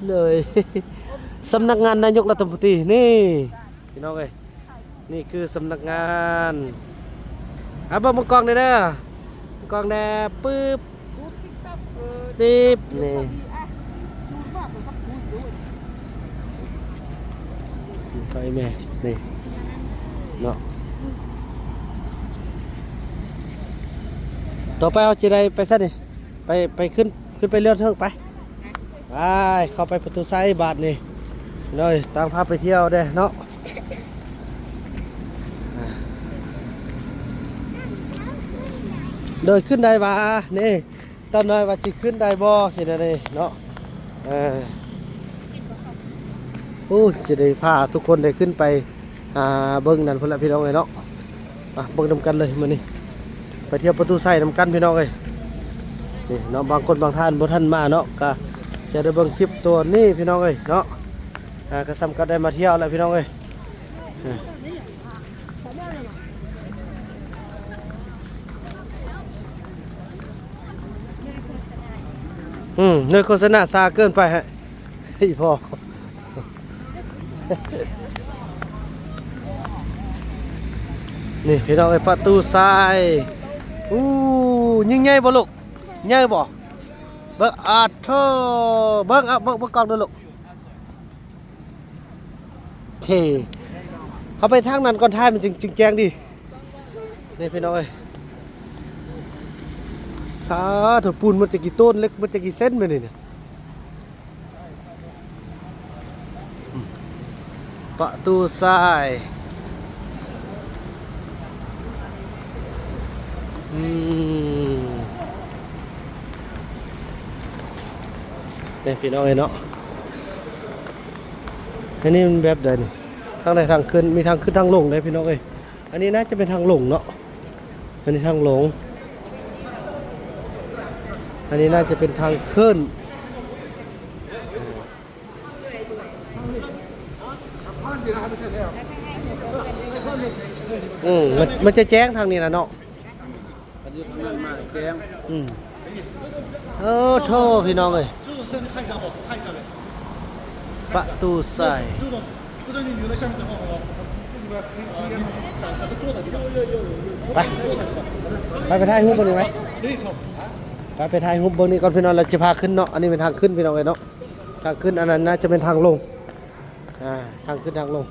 ໂດຍ ສຳນັກງານນາຍົກລັດຖະມົນຕີ ນີ້ພີ່ນ້ອງເອີຍ. ນີ້ຄືສຳນັກງານ ອາ ເບິ່ງ ເບິ່ງກ້ອງແດ່ເດີ ເບິ່ງກ້ອງແດ່ ປຶບ ຕິບ ນີ້ ໄປແມ່ ນີ້ເນາະ. ຕໍ່ໄປເຮົາຊິໄດ້ໄປໃສນີ້? ໄປ ໄປຂຶ້ນ ຂຶ້ນໄປເຮືອນເທິງ ໄປ ໄປ ເຂົ້າໄປປະຕູໄຊບາດນີ້ ໂດຍ ຕາມພາໄປທ່ຽວແດ່ເນາະ. ໂດຍ ຂຶ້ນໄດ້ຫວາ ນີ້ ຕານ້ອຍວ່າຊິຂຶ້ນໄດ້ບໍ່ ຊິແນວໃດເນາະ. ເອີ ໂອ້ ຊິໄດ້ພາທຸກຄົນໄດ້ຂຶ້ນໄປ ອ່າ ເບິ່ງນັ້ນພຸ້ນລະພີ່ນ້ອງເອີຍເນາະ. ອ່ະ ເບິ່ງນຳກັນເລີຍມື້ນີ້ ໄປທ່ຽວປະຕູໄຊນຳກັນພີ່ນ້ອງເອີຍ. ນີ້ເນາະ ບາງຄົນບາງທ່ານບໍ່ທັນມາເນາະ ກະຈະໄດ້ເບິ່ງຄລິບໂຕນີ້ພີ່ນ້ອງເອີຍເນາະ. ອ່າ ກະສ່ຳກັບໄດ້ມາທ່ຽວແຫຼະພີ່ນ້ອງເອີຍ. ອ່າ ອືມ ເນື້ອໂຄສະນາຊ້າເກີນໄປ ໃຫ້ ອີ່ພໍ່. ນີ້ພີ່ນ້ອງເອີຍ ປະຕູຊາຍ ອູ້ ຍິ່ງໃຫຍ່ບໍ່ລູກ? ໃຫຍ່ບໍ່? ເບິ່ງ ອາໂທ ເບິ່ງ ເອົາ ເບິ່ງ ເບິ່ງກ້ອງດູລູກ. ໂອເຄ ເຮົາໄປທາງນັ້ນກ່ອນ ທ້າຍມັນຈຶ່ງ ຈຶ່ງແຈ້ງດີ. ນີ້ພີ່ນ້ອງເອີຍ ສາທຸ ປູນມັນຈະກີ່ໂຕນ ເຫຼັກມັນຈະກີ່ເຊັນແມ່ນນີ້ນະ. ປະຕູຊາຍ ອືມ ນີ້ພີ່ນ້ອງເອີຍເນາະ. ອັນນີ້ມັນແບບໃດນີ້? ທາງໃດທາງຂຶ້ນ? ມີທາງຂຶ້ນທາງລົງເດ້ພີ່ນ້ອງເອີຍ. ອັນນີ້ໜ້າຈະເປັນທາງລົງເນາະ. ອັນນີ້ທາງລົງ. ອັນນີ້ໜ້າຈະເປັນທາງຂຶ້ນ. ອືມ ມັນ ມັນຈະແຈ້ງທາງນີ້ລະເນາະ. ອືມ ເອີ ໂທ້ ພີ່ນ້ອງເອີຍ ປະຕູຊາຍ. ໄປ ໄປ ໄປຖ່າຍຮູບເບິ່ງນີ້ໄຫມ? ໄປ ໄປຖ່າຍຮູບເບິ່ງນີ້ກ່ອນພີ່ນ້ອງ ແລ້ວຈະພາຂຶ້ນເນາະ. ອັນນີ້ເປັນທາງຂຶ້ນພີ່ນ້ອງເອີຍເນາະ. ທາງຂຶ້ນ ອັນນັ້ນໜ້າຈະເປັນທາງລົງ. ອ່າ ທາງຂຶ້ນທາງລົງ.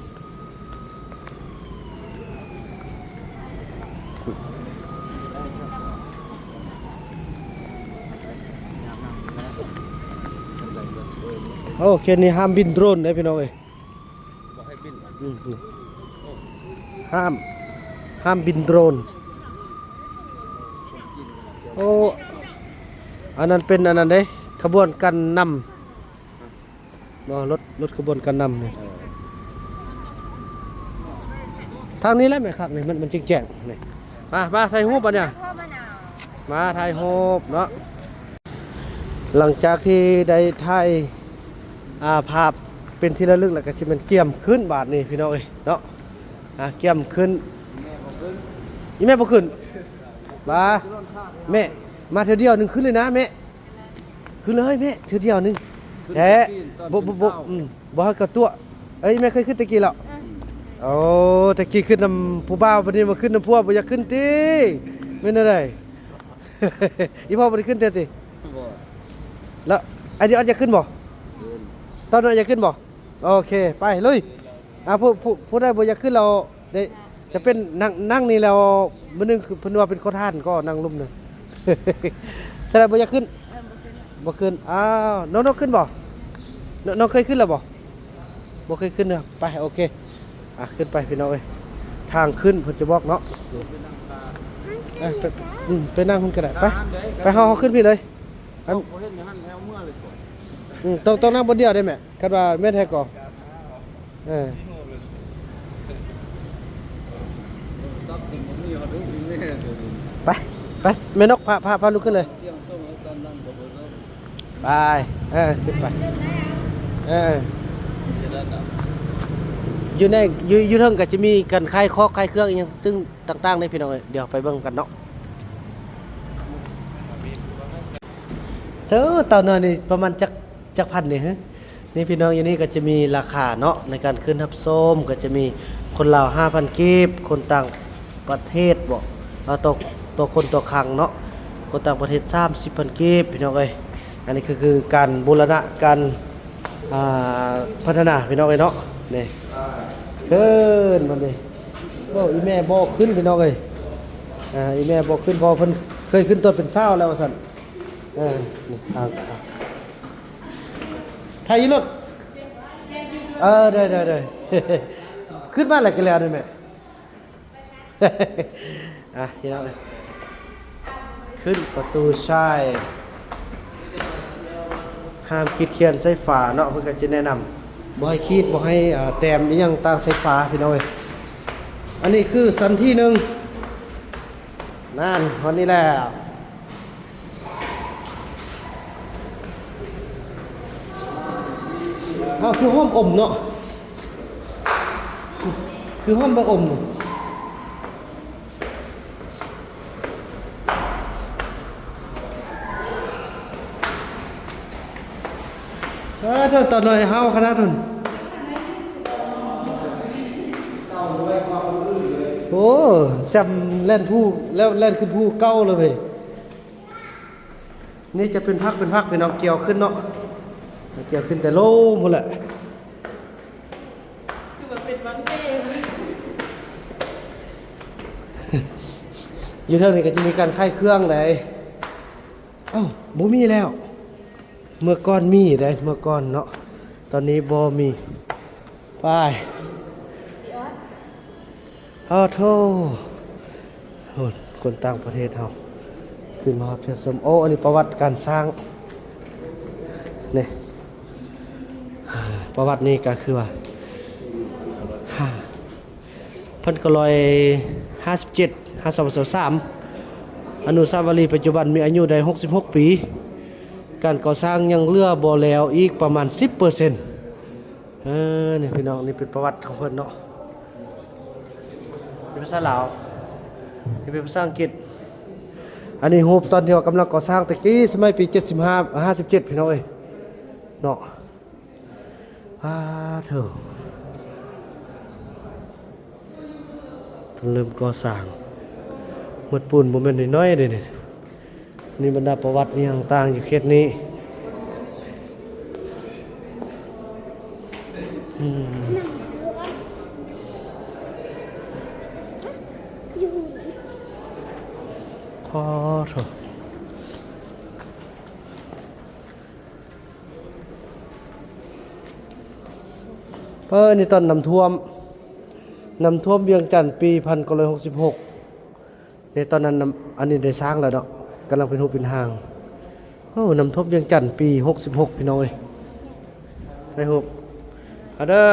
ໂອ້ ເຂດນີ້ຫ້າມບິນໂດຣນເດ້ພີ່ນ້ອງເອີຍ. ບໍ່ໃຫ້ບິນ. ອືມ ອືມ ຫ້າມ ຫ້າມບິນໂດຣນ. ໂອ້ ອັນນັ້ນເປັນອັນນັ້ນເດ້ ຂະບວນການນຳ. ບໍ່ ລົດ ລົດຂະບວນການນຳນີ້. ເອີ ທາງນີ້ແຫຼະແມ່ນຄັກນີ້ ມັນ ມັນຈິງແຈ້ງນີ້. ມາ ມາຖ່າຍຮູບບັດນີ້ ມາຖ່າຍຮູບເນາະ. ຫຼັງຈາກທີ່ໄດ້ຖ່າຍ ອ່າ ພາບເປັນທີ່ລະລຶກແລ້ວ ກໍຊິແມ່ນກຽມຂຶ້ນບາດນີ້ພີ່ນ້ອງເອີຍເນາະ. ອ່າ ກຽມຂຶ້ນ ອີ່ແມ່ບໍ່ຂຶ້ນ ບາ ແມ່ ມາເທື່ອດຽວໜຶ່ງຂຶ້ນເລີຍນະແມ່. ຄືເລີຍແມ່ ເທື່ອດຽວໜຶ່ງແທ້. ບໍ່ ບໍ່ ບໍ່ ອືມ ບໍ່ໃຫ້ກະຕົວະ. ເອີຍ ແມ່ເຄີຍຂຶ້ນແຕ່ກີ້ແລ້ວ. ເອີ ໂອ້ ແຕ່ກີ້ຂຶ້ນນຳຜູ້ບ່າວ ບັດນີ້ມາຂຶ້ນນຳຜົວ ບໍ່ຢາກຂຶ້ນຕິ? ແມ່ນແນວໃດ? ອີ່ພໍ່ບໍ່ໄດ້ຂຶ້ນແທ້ຕິ? ບໍ່. ແລ້ວໄອ້ດີອອດຢາກຂຶ້ນບໍ່? ຂຶ້ນ. ຕອນນັ້ນຢາກຂຶ້ນບໍ່? ໂອເຄ ໄປ ລຸຍ. ອ່າ ຜູ້ ຜູ້ ຜູ້ໃດບໍ່ຢາກຂຶ້ນແລ້ວ ເດ້ ຈະເປັນນັ່ງ ນັ່ງນີ້ແລ້ວ ມື້ໜຶ່ງເພິ່ນວ່າເປັນຂໍທານກໍນັ່ງລຸ່ມນະ. ສະນັ້ນບໍ່ຢາກຂຶ້ນ? ເອີ ບໍ່ຂຶ້ນ. ບໍ່ຂຶ້ນ. ອ້າວ ນ້ອງ ນ້ອງຂຶ້ນບໍ່? ນ້ອງ ນ້ອງເຄີຍຂຶ້ນແລ້ວບໍ່? ບໍ່ເຄີຍຂຶ້ນເນາະ. ໄປ ໂອເຄ ອ່ະ ຂຶ້ນໄປພີ່ນ້ອງເອີຍ. ທາງຂຶ້ນເພິ່ນຈະບອກເນາະ. ເອີ ໄປ ອືມ ໄປນັ່ງພຸ້ນກໍໄດ້. ໄປ ໄປ ເຮົາ ເຮົາຂຶ້ນພີ້ເລີຍ. ອັນ ບໍ່ເຫັນຢູ່ຫັ້ນແລ້ວ ເມືອເລີຍ. ອືມ ຕ້ອງ ຕ້ອງນັ່ງບ່ອນດຽວໄດ້ແມ່. ຄັນວ່າແມ່ນແທ້ກໍ ເອີ ໄປ ໄປ ແມ່ນົກ ພາ ພາ ພາລູກຂຶ້ນເລີຍ. ສ່ຽງສົ່ງໃຫ້ຕານນັ່ງບໍ່ເບິ່ງເນາະ. ໄປ ເອີ ຂຶ້ນໄປ ເອີ ຢູ່ໃນ ຢູ່ ຢູ່ເທິງກໍຈະມີການຂາຍຂອງຂາຍເຄື່ອງອີ່ຫຍັງຕຶ່ງຕ່າງໆເດ້ພີ່ນ້ອງເອີຍ. ດຽວໄປເບິ່ງກັນເນາະ. ເອີ ເຕົ່ານ້ອຍນີ້ປະມານຈັກ ຈັກພັນນີ້ຫື? ນີ້ພີ່ນ້ອງ ຢູ່ນີ້ກໍຈະມີລາຄາເນາະ ໃນການຂຶ້ນຮັບຊົມ ກໍຈະມີຄົນລາວຫ້າພັນກີບ ຄົນຕ່າງປະເທດບໍ ເອົາ ຕໍ່ ຕໍ່ຄົນຕໍ່ຄັ້ງເນາະ ຄົນຕ່າງປະເທດສາມສິບພັນກີບ ພີ່ນ້ອງເອີຍ. ອັນນີ້ກໍຄືການບູລະນະ ການ ອ່າ ພັດທະນາ ພີ່ນ້ອງເອີຍເນາະ. ນີ້ ເອີ ມັນນີ້ ໂອ້ ອີແມ່ບໍ່ຂຶ້ນ ພີ່ນ້ອງເອີຍ. ອ່າ ອີແມ່ບໍ່ຂຶ້ນ ເພາະເພິ່ນເຄີຍຂຶ້ນຕອນເປັນສາວແລ້ວວ່າຊັ້ນ. ເອີ ນີ້ ທາງ ຖ່າຍຢູ່ລົດ ເອີ ໄດ້ ໄດ້ ໄດ້ ຂຶ້ນມາແລ້ວກໍແລ້ວນີ້ແມ່. ອ່ະ ພີ່ນ້ອງເອີຍ ຂຶ້ນປະຕູຊາຍ ຫ້າມຂີດຂຽນໃສ່ຝາເນາະ ເພິ່ນກໍຈະແນະນຳ ບໍ່ໃຫ້ຂີດ ບໍ່ໃຫ້ ເອີ ແຕ້ມອີ່ຫຍັງຕ່າງໃສ່ຝາ ພີ່ນ້ອງເອີຍ. ອັນນີ້ຄືຊັ້ນທີໜຶ່ງ ນັ້ນ ຮອດນີ້ແລ້ວ. ອ້າວ ຄືຫອມອົມເນາະ ຄືຫອມໃບອົມ. ເອີ ເຖິງຕອນນ້ອຍຫ້າວຂະໜາດພຸ້ນ. ໂອ້ ແຊມແລ່ນພູ ແລ້ວແລ່ນຂຶ້ນພູເກົ່າເລີຍເວີຍ. ນີ້ຈະເປັນພັກເປັນພັກ ພີ່ນ້ອງ ກ່ຽວຂຶ້ນເນາະ ກ່ຽວຂຶ້ນແຕ່ໂລງພຸ້ນແຫຼະ. ຄືວ່າເປັນວັນເດ ຢູ່ແຖວນີ້ກໍຈະມີການຂາຍເຄື່ອງໃດ. ເອົ້າ ບໍ່ມີແລ້ວ ເມື່ອກ່ອນມີເດ້ ເມື່ອກ່ອນເນາະ ຕອນນີ້ບໍ່ມີ. ໄປ ອ້າໂທ້ ໂອ້ ຄົນຕ່າງປະເທດເຮົາຂຶ້ນມາຮອດເພື່ອຊົມ. ໂອ້ ອັນນີ້ປະຫວັດການສ້າງ ນີ້ ປະຫວັດນີ້ກໍຄືວ່າ ຫ້າ ພັນເກົ້າຮ້ອຍຫ້າສິບເຈັດ ຫາ ສອງພັນຊາວສາມ ອະນຸສາວະລີປັດຈຸບັນມີອາຍຸໄດ້ຫົກສິບຫົກປີ ການກໍ່ສ້າງຍັງເຫຼືອບໍ່ແລ້ວອີກປະມານສິບເປີເຊັນ. ເອີ ນີ້ພີ່ນ້ອງ ນີ້ເປັນປະຫວັດຂອງເພິ່ນເນາະ ເປັນພາສາລາວ ນີ້ເປັນພາສາອັງກິດ. ອັນນີ້ຮູບຕອນທີ່ວ່າກຳລັງກໍ່ສ້າງແຕ່ກີ້ ສະໄໝປີເຈັດສິບຫ້າ ຫ້າສິບເຈັດ ພີ່ນ້ອງເອີຍເນາະ. ປາໂທ້ ເລີ່ມກໍ່ສ້າງ ໝົດປູນບໍ່ແມ່ນນ້ອຍໆເດ້ນີ້. ນີ້ບັນດາປະຫວັດອີ່ຫຍັງຕ່າງຢູ່ເຂດນີ້. ອືມ ພໍໂທ້. ເອີ ນີ້ຕອນນ້ຳຖ້ວມ ນ້ຳຖ້ວມວຽງຈັນປີພັນເກົ້າຮ້ອຍຫົກສິບຫົກ ໃນຕອນນັ້ນນ້ຳ ອັນນີ້ໄດ້ສ້າງແລ້ວເນາະ ກຳລັງເປັນຮູບເປັນຮ່າງ. ໂອ້ ນ້ຳຖ້ວມວຽງຈັນປີຫົກສິບຫົກ ພີ່ນ້ອງເອີຍ ໄດ້ຮູບ ອາເດີ.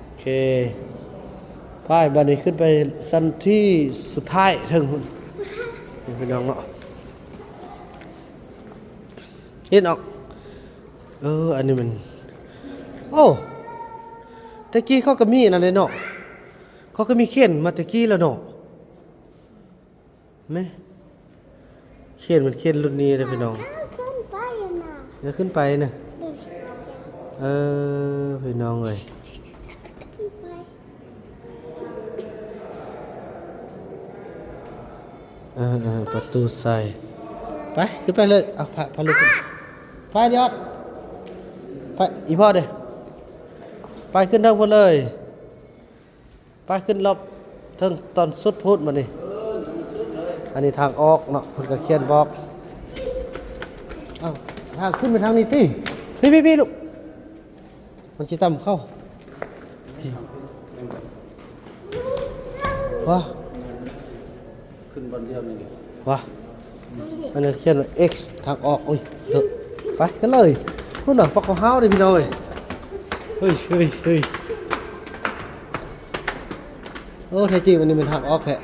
ໂອເຄ ໄປ ບາດນີ້ຂຶ້ນໄປຊັ້ນທີສຸດທ້າຍເທິງພຸ້ນ ນີ້ພີ່ນ້ອງເນາະ ເຫັນອອກ. ເອີ ອັນນີ້ມັນ ໂອ້ ແຕ່ກີ້ເຂົາກໍມີອັນນັ້ນເດ້ເນາະ ເຂົາກໍມີເຂນມາແຕ່ກີ້ແລ້ວເນາະ. ແມ່ ເຂນມັນເຂນລຸ້ນນີ້ເດ້ພີ່ນ້ອງ ຂຶ້ນໄປນະ ຢ່າຂຶ້ນໄປນະ. ເອີ ພີ່ນ້ອງເອີຍ ເອີໆ ປະຕູໃສ່ ໄປ ຂຶ້ນໄປເລີຍ. ເອົາ ພາ ພາລູກຂຶ້ນ ໄປ ດຽວ ໄປ ອີພໍ່ເດ້ ໄປ ຂຶ້ນເທິງພຸ້ນເລີຍ. ໄປຂຶ້ນລອບເທິງຕອນສຸດພຸ້ນບັດນີ້. ອັນນີ້ທາງອອກເນາະ ເພິ່ນກໍຂຽນບອກ. ເອົ້າ ທາງຂຶ້ນໄປທາງນີ້ຕິ ພີ່ໆໆ ລູກ ມັນຊິຕ່ຳເຂົ້າ. ວ້າ ຂຶ້ນບ່ອນດຽວນີ້ ວ່າ ອັນນັ້ນຂຽນວ່າ X ທາງອອກ. ໂອ້ຍ ໄປກັນເລີຍ. ພຸ້ນນະ ປັກກະຮາວເດ້ພີ່ນ້ອງເອີຍ. ເຮີ້ຍ ເຮີ້ຍ ເຮີ້ຍ ໂອ້ ແທ້ຈິງອັນນີ້ແມ່ນທາງອອກແທ້.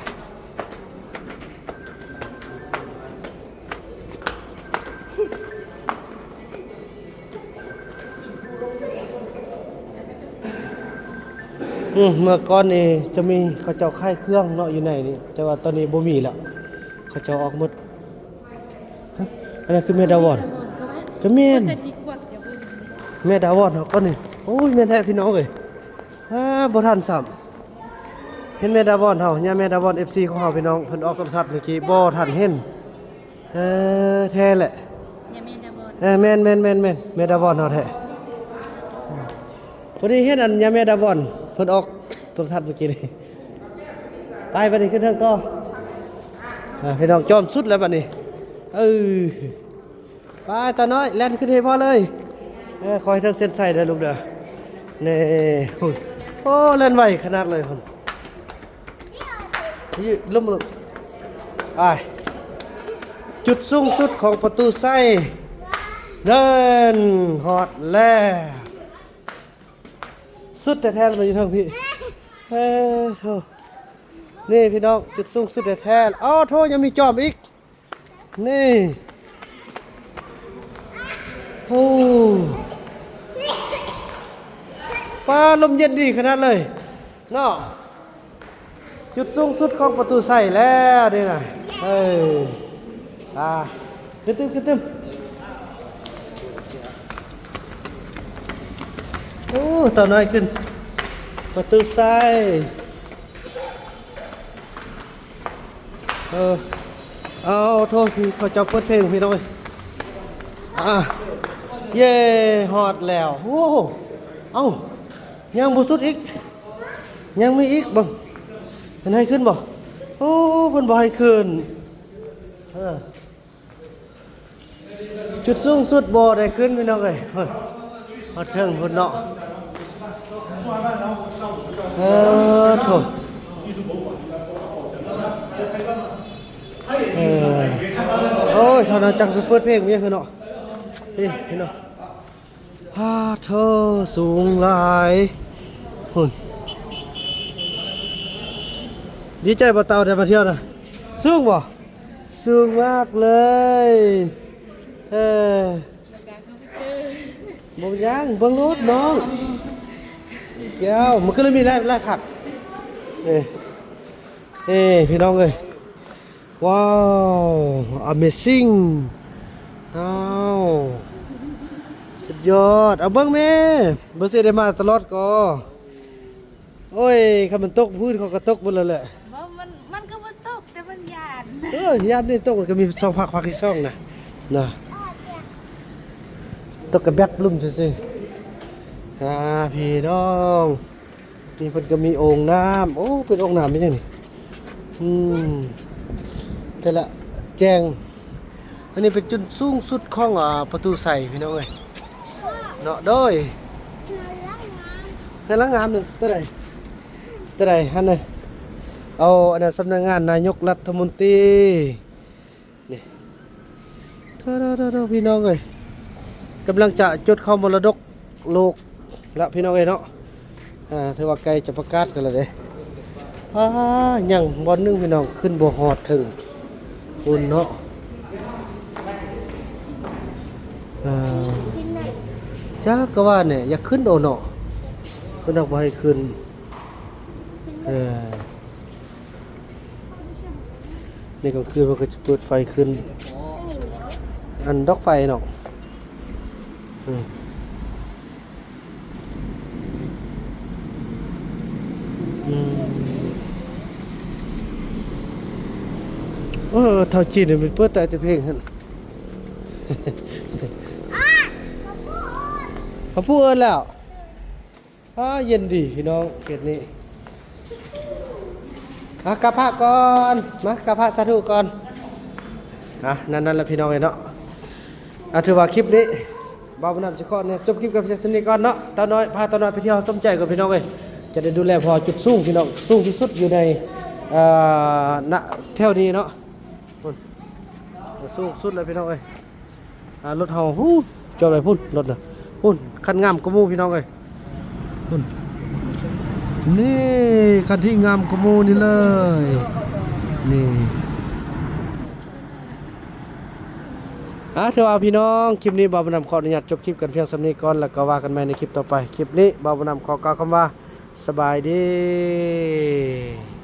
ອືມ ເມື່ອກ່ອນນີ້ຈະມີເຂົາເຈົ້າຂາຍເຄື່ອງເນາະ ຢູ່ໃນນີ້ ແຕ່ວ່າຕອນນີ້ບໍ່ມີແລ້ວ ເຂົາເຈົ້າອອກໝົດ. ຮະ ອັນນັ້ນຄືແມ່ດາວອນ? ກໍແມ່ນ ແມ່ດາວອນເຮົາກ່ອນນີ້. ໂອ້ຍ ແມ່ນແທ້ພີ່ນ້ອງເອີຍ. ອາ ບໍ່ທັນຊ້ຳ ເຫັນແມ່ດາວອນເຮົາ ຍາແມ່ດາວອນ ເອັຟຊີ ຂອງເຮົາພີ່ນ້ອງ ເພິ່ນອອກໂທລະທັດເມື່ອກີ້ ບໍ່ທັນເຫັນ. ເອີ ແທ້ແຫຼະ ຍາແມ່ດາວອນ. ເອີ ແມ່ນໆໆໆ ແມ່ດາວອນເຮົາແທ້. ພໍດີເຫັນອັນຍາແມ່ດາວອນ ເພິ່ນອອກໂທລະທັດເມື່ອກີ້ນີ້. ໄປ ບັດນີ້ຂຶ້ນເທິງຕໍ່. ອາ ພີ່ນ້ອງ ຈອມສຸດແລ້ວບັດນີ້. ເອີ ໄປ ຕານ້ອຍ ແລ່ນຂຶ້ນໃຫ້ພໍ່ເລີຍ. ເອີ ຂໍໃຫ້ເທິງເສັ້ນໄຊເດີລູກເດີ. ນີ້ ໂອ້ ແລ່ນໄວຂະໜາດເລີຍພຸ້ນ. ລົງມາລູກ ໄປ. ຈຸດສູງສຸດຂອງປະຕູໄຊ ນັ້ນ ຮອດແລ້ວ. ສຸດແທ້ໆ ມາຢູ່ເທິງພີ້. ເອີ ໂທ້ ນີ້ພີ່ນ້ອງ ຈຸດສູງສຸດແທ້ໆ. ເອົາ ໂທ້ ຍັງມີຈອມອີກ. ນີ້ ໂອ້ ປ້າ ລົມເຢັນດີຂະໜາດເລີຍເນາະ. ຈຸດສູງສຸດຂອງປະຕູໄຊແລ້ວນີ້ນະ. ເອີ ອ່າ ຂຶ້ນຕື່ມ ຂຶ້ນຕື່ມ. ໂອ້ ຕານ້ອຍຂຶ້ນປະຕູໄຊ. ເອີ ເອົາ ໂທ້ ພີ່ ເຂົາເຈົ້າເປີດເພງພີ່ນ້ອງເອີຍ. ອ່າ ເຢ້ ຮອດແລ້ວ. ໂອ້ ເອົ້າ ຍັງບໍ່ສຸດອີກ ຍັງມີອີກ. ເບິ່ງ ເພິ່ນໃຫ້ຂຶ້ນບໍ່? ໂອ້ ເພິ່ນບໍ່ໃຫ້ຂຶ້ນ. ເອີ ຈຸດສູງສຸດບໍ່ໄດ້ຂຶ້ນພີ່ນ້ອງເອີຍ. ຮອດເທິງພຸ້ນເນາະ. ເອີ ໂທ້ ເອີ ໂອ້ຍ ເທົ່ານັ້ນຈັກໄປເປີດເພງຫຍັງເນາະ. ນີ້ພີ່ນ້ອງ ພາໂທ ສູງຫຼາຍພຸ້ນ. ດີໃຈບໍ່ເຕົາໄດ້ມາທ່ຽວນະ? ສູງບໍ່? ສູງມາກເລີຍ. ເອີ ບໍ່ເປັນຫຍັງ ເບິ່ງໂລດນ້ອງແກ້ວ ມັນກໍເລີຍມີຫຼາຍ ຫຼາຍພັກ. ເອີ ເອີ ພີ່ນ້ອງເອີຍ ວ້າວ ອາເມຊິງ. ອ້າວ ສຸດຍອດ. ເອົາເບິ່ງແມ່ ບໍ່ຊິໄດ້ມາຕະຫຼອດກໍ ໂອ້ຍ ຄັນມັນຕົກພື້ນເຂົາກໍຕົກເບິດແລ້ວແຫຼະ. ບໍ່ ມັນ ມັນກໍບໍ່ຕົກ ແຕ່ມັນຢ້ານ. ເອີ ຢ້ານນີ້ຕົກ ມັນກໍມີສອງພັກ ພັກທີສອງນະ ນະ ຕົກກະແບັບລຸ່ມຊື່ໆ. ອ່າ ພີ່ນ້ອງ ນີ້ເພິ່ນກໍມີໂອ່ງນ້ຳ. ໂອ້ ເປັນໂອ່ງນ້ຳເປັນຫຍັງນີ້? ອືມ ແຕ່ລະແຈ້ງ. ອັນນີ້ເປັນຈຸດສູງສຸດຂອງ ອາ ປະຕູໄຊພີ່ນ້ອງເອີຍເນາະ. ໂດຍ ເຮືອນຫຼັງງາມນັ້ນ ຕົວໃດ? ຕົວໃດຫັ້ນນະ? ເອົາ ອັນນັ້ນ ສຳນັກງານນາຍົກລັດຖະມົນຕີ. ນີ້ ໂທ້ໆໆ ພີ່ນ້ອງເອີຍ ກຳລັງຈະຈົດເຂົ້າມໍລະດົກໂລກລະ ພີ່ນ້ອງເອີຍເນາະ. ອ່າ ຖືວ່າໃກ້ຈະປະກາດກັນແລ້ວເດ້. ອ່າ ຍັງບ່ອນໜຶ່ງພີ່ນ້ອງ ຂຶ້ນບໍ່ຮອດເຖິງພຸ້ນເນາະ. ອ່າ ຈັກກະວ່າແນ່ ຢາກຂຶ້ນໂດເນາະ ເພິ່ນຮັກບໍ່ໃຫ້ຂຶ້ນ. ເອີ ໃນກາງຄືນເພິ່ນກໍຈະເປີດໄຟຂຶ້ນ ອັນດອກໄຟເນາະ. ອືມ ອືມ ເອີ ເຖົ້າຈີນນີ້ມັນເປີດແຕ່ ແຕ່ເພງຫັ້ນ. ເຂົາຜູ້ເອີ້ນແລ້ວ. ອ້າ ເຢັນດີພີ່ນ້ອງ ເຂດນີ້. ອ່ະ ກາບພະກ່ອນ ມາ ກາບພະສາທຸກ່ອນ. ອ່ະ ນັ້ນ ນັ້ນແຫຼະພີ່ນ້ອງເອີຍເນາະ. ອ່ະ ຖືວ່າຄລິບນີ້ ບ່າວບຸນນຳຊິຂໍອະນຸຍາດຈົບຄລິບກັນພຽງສ່ຳນີ້ກ່ອນເນາະ. ຕານ້ອຍ ພາຕານ້ອຍໄປທ່ຽວສົມໃຈກ່ອນພີ່ນ້ອງເອີຍ ຈະໄດ້ດູແລພໍ່ຈຸດສູງພີ່ນ້ອງ ສູງທີ່ສຸດຢູ່ໃນ ເອີ ນະ ແຖວນີ້ເນາະ. ພຸ້ນ ສູງສຸດເລີຍພີ່ນ້ອງເອີຍ. ອ່າ ລົດເຮົາ ຫູ ຈອດໄວ້ພຸ້ນ ລົດນະ ພຸ້ນ ຄັນງາມກວ່າໝູ່ພີ່ນ້ອງເອີຍ ພຸ້ນ. ນີ້ ຄັນທີ່ງາມກວ່າໝູ່ນີ້ເລີຍ ນີ້. ອ່າ ຖືວ່າພີ່ນ້ອງ ຄລິບນີ້ບ່າວບຸນນຳຂໍອະນຸຍາດຈົບຄລິບກັນພຽງສ່ຳນີ້ກ່ອນ ແລ້ວກໍວ່າກັນໃໝ່ໃນຄລິບຕໍ່ໄປ. ຄລິບນີ້ບ່າວບຸນນຳຂໍກ່າວຄຳວ່າ ສະບາຍດີ.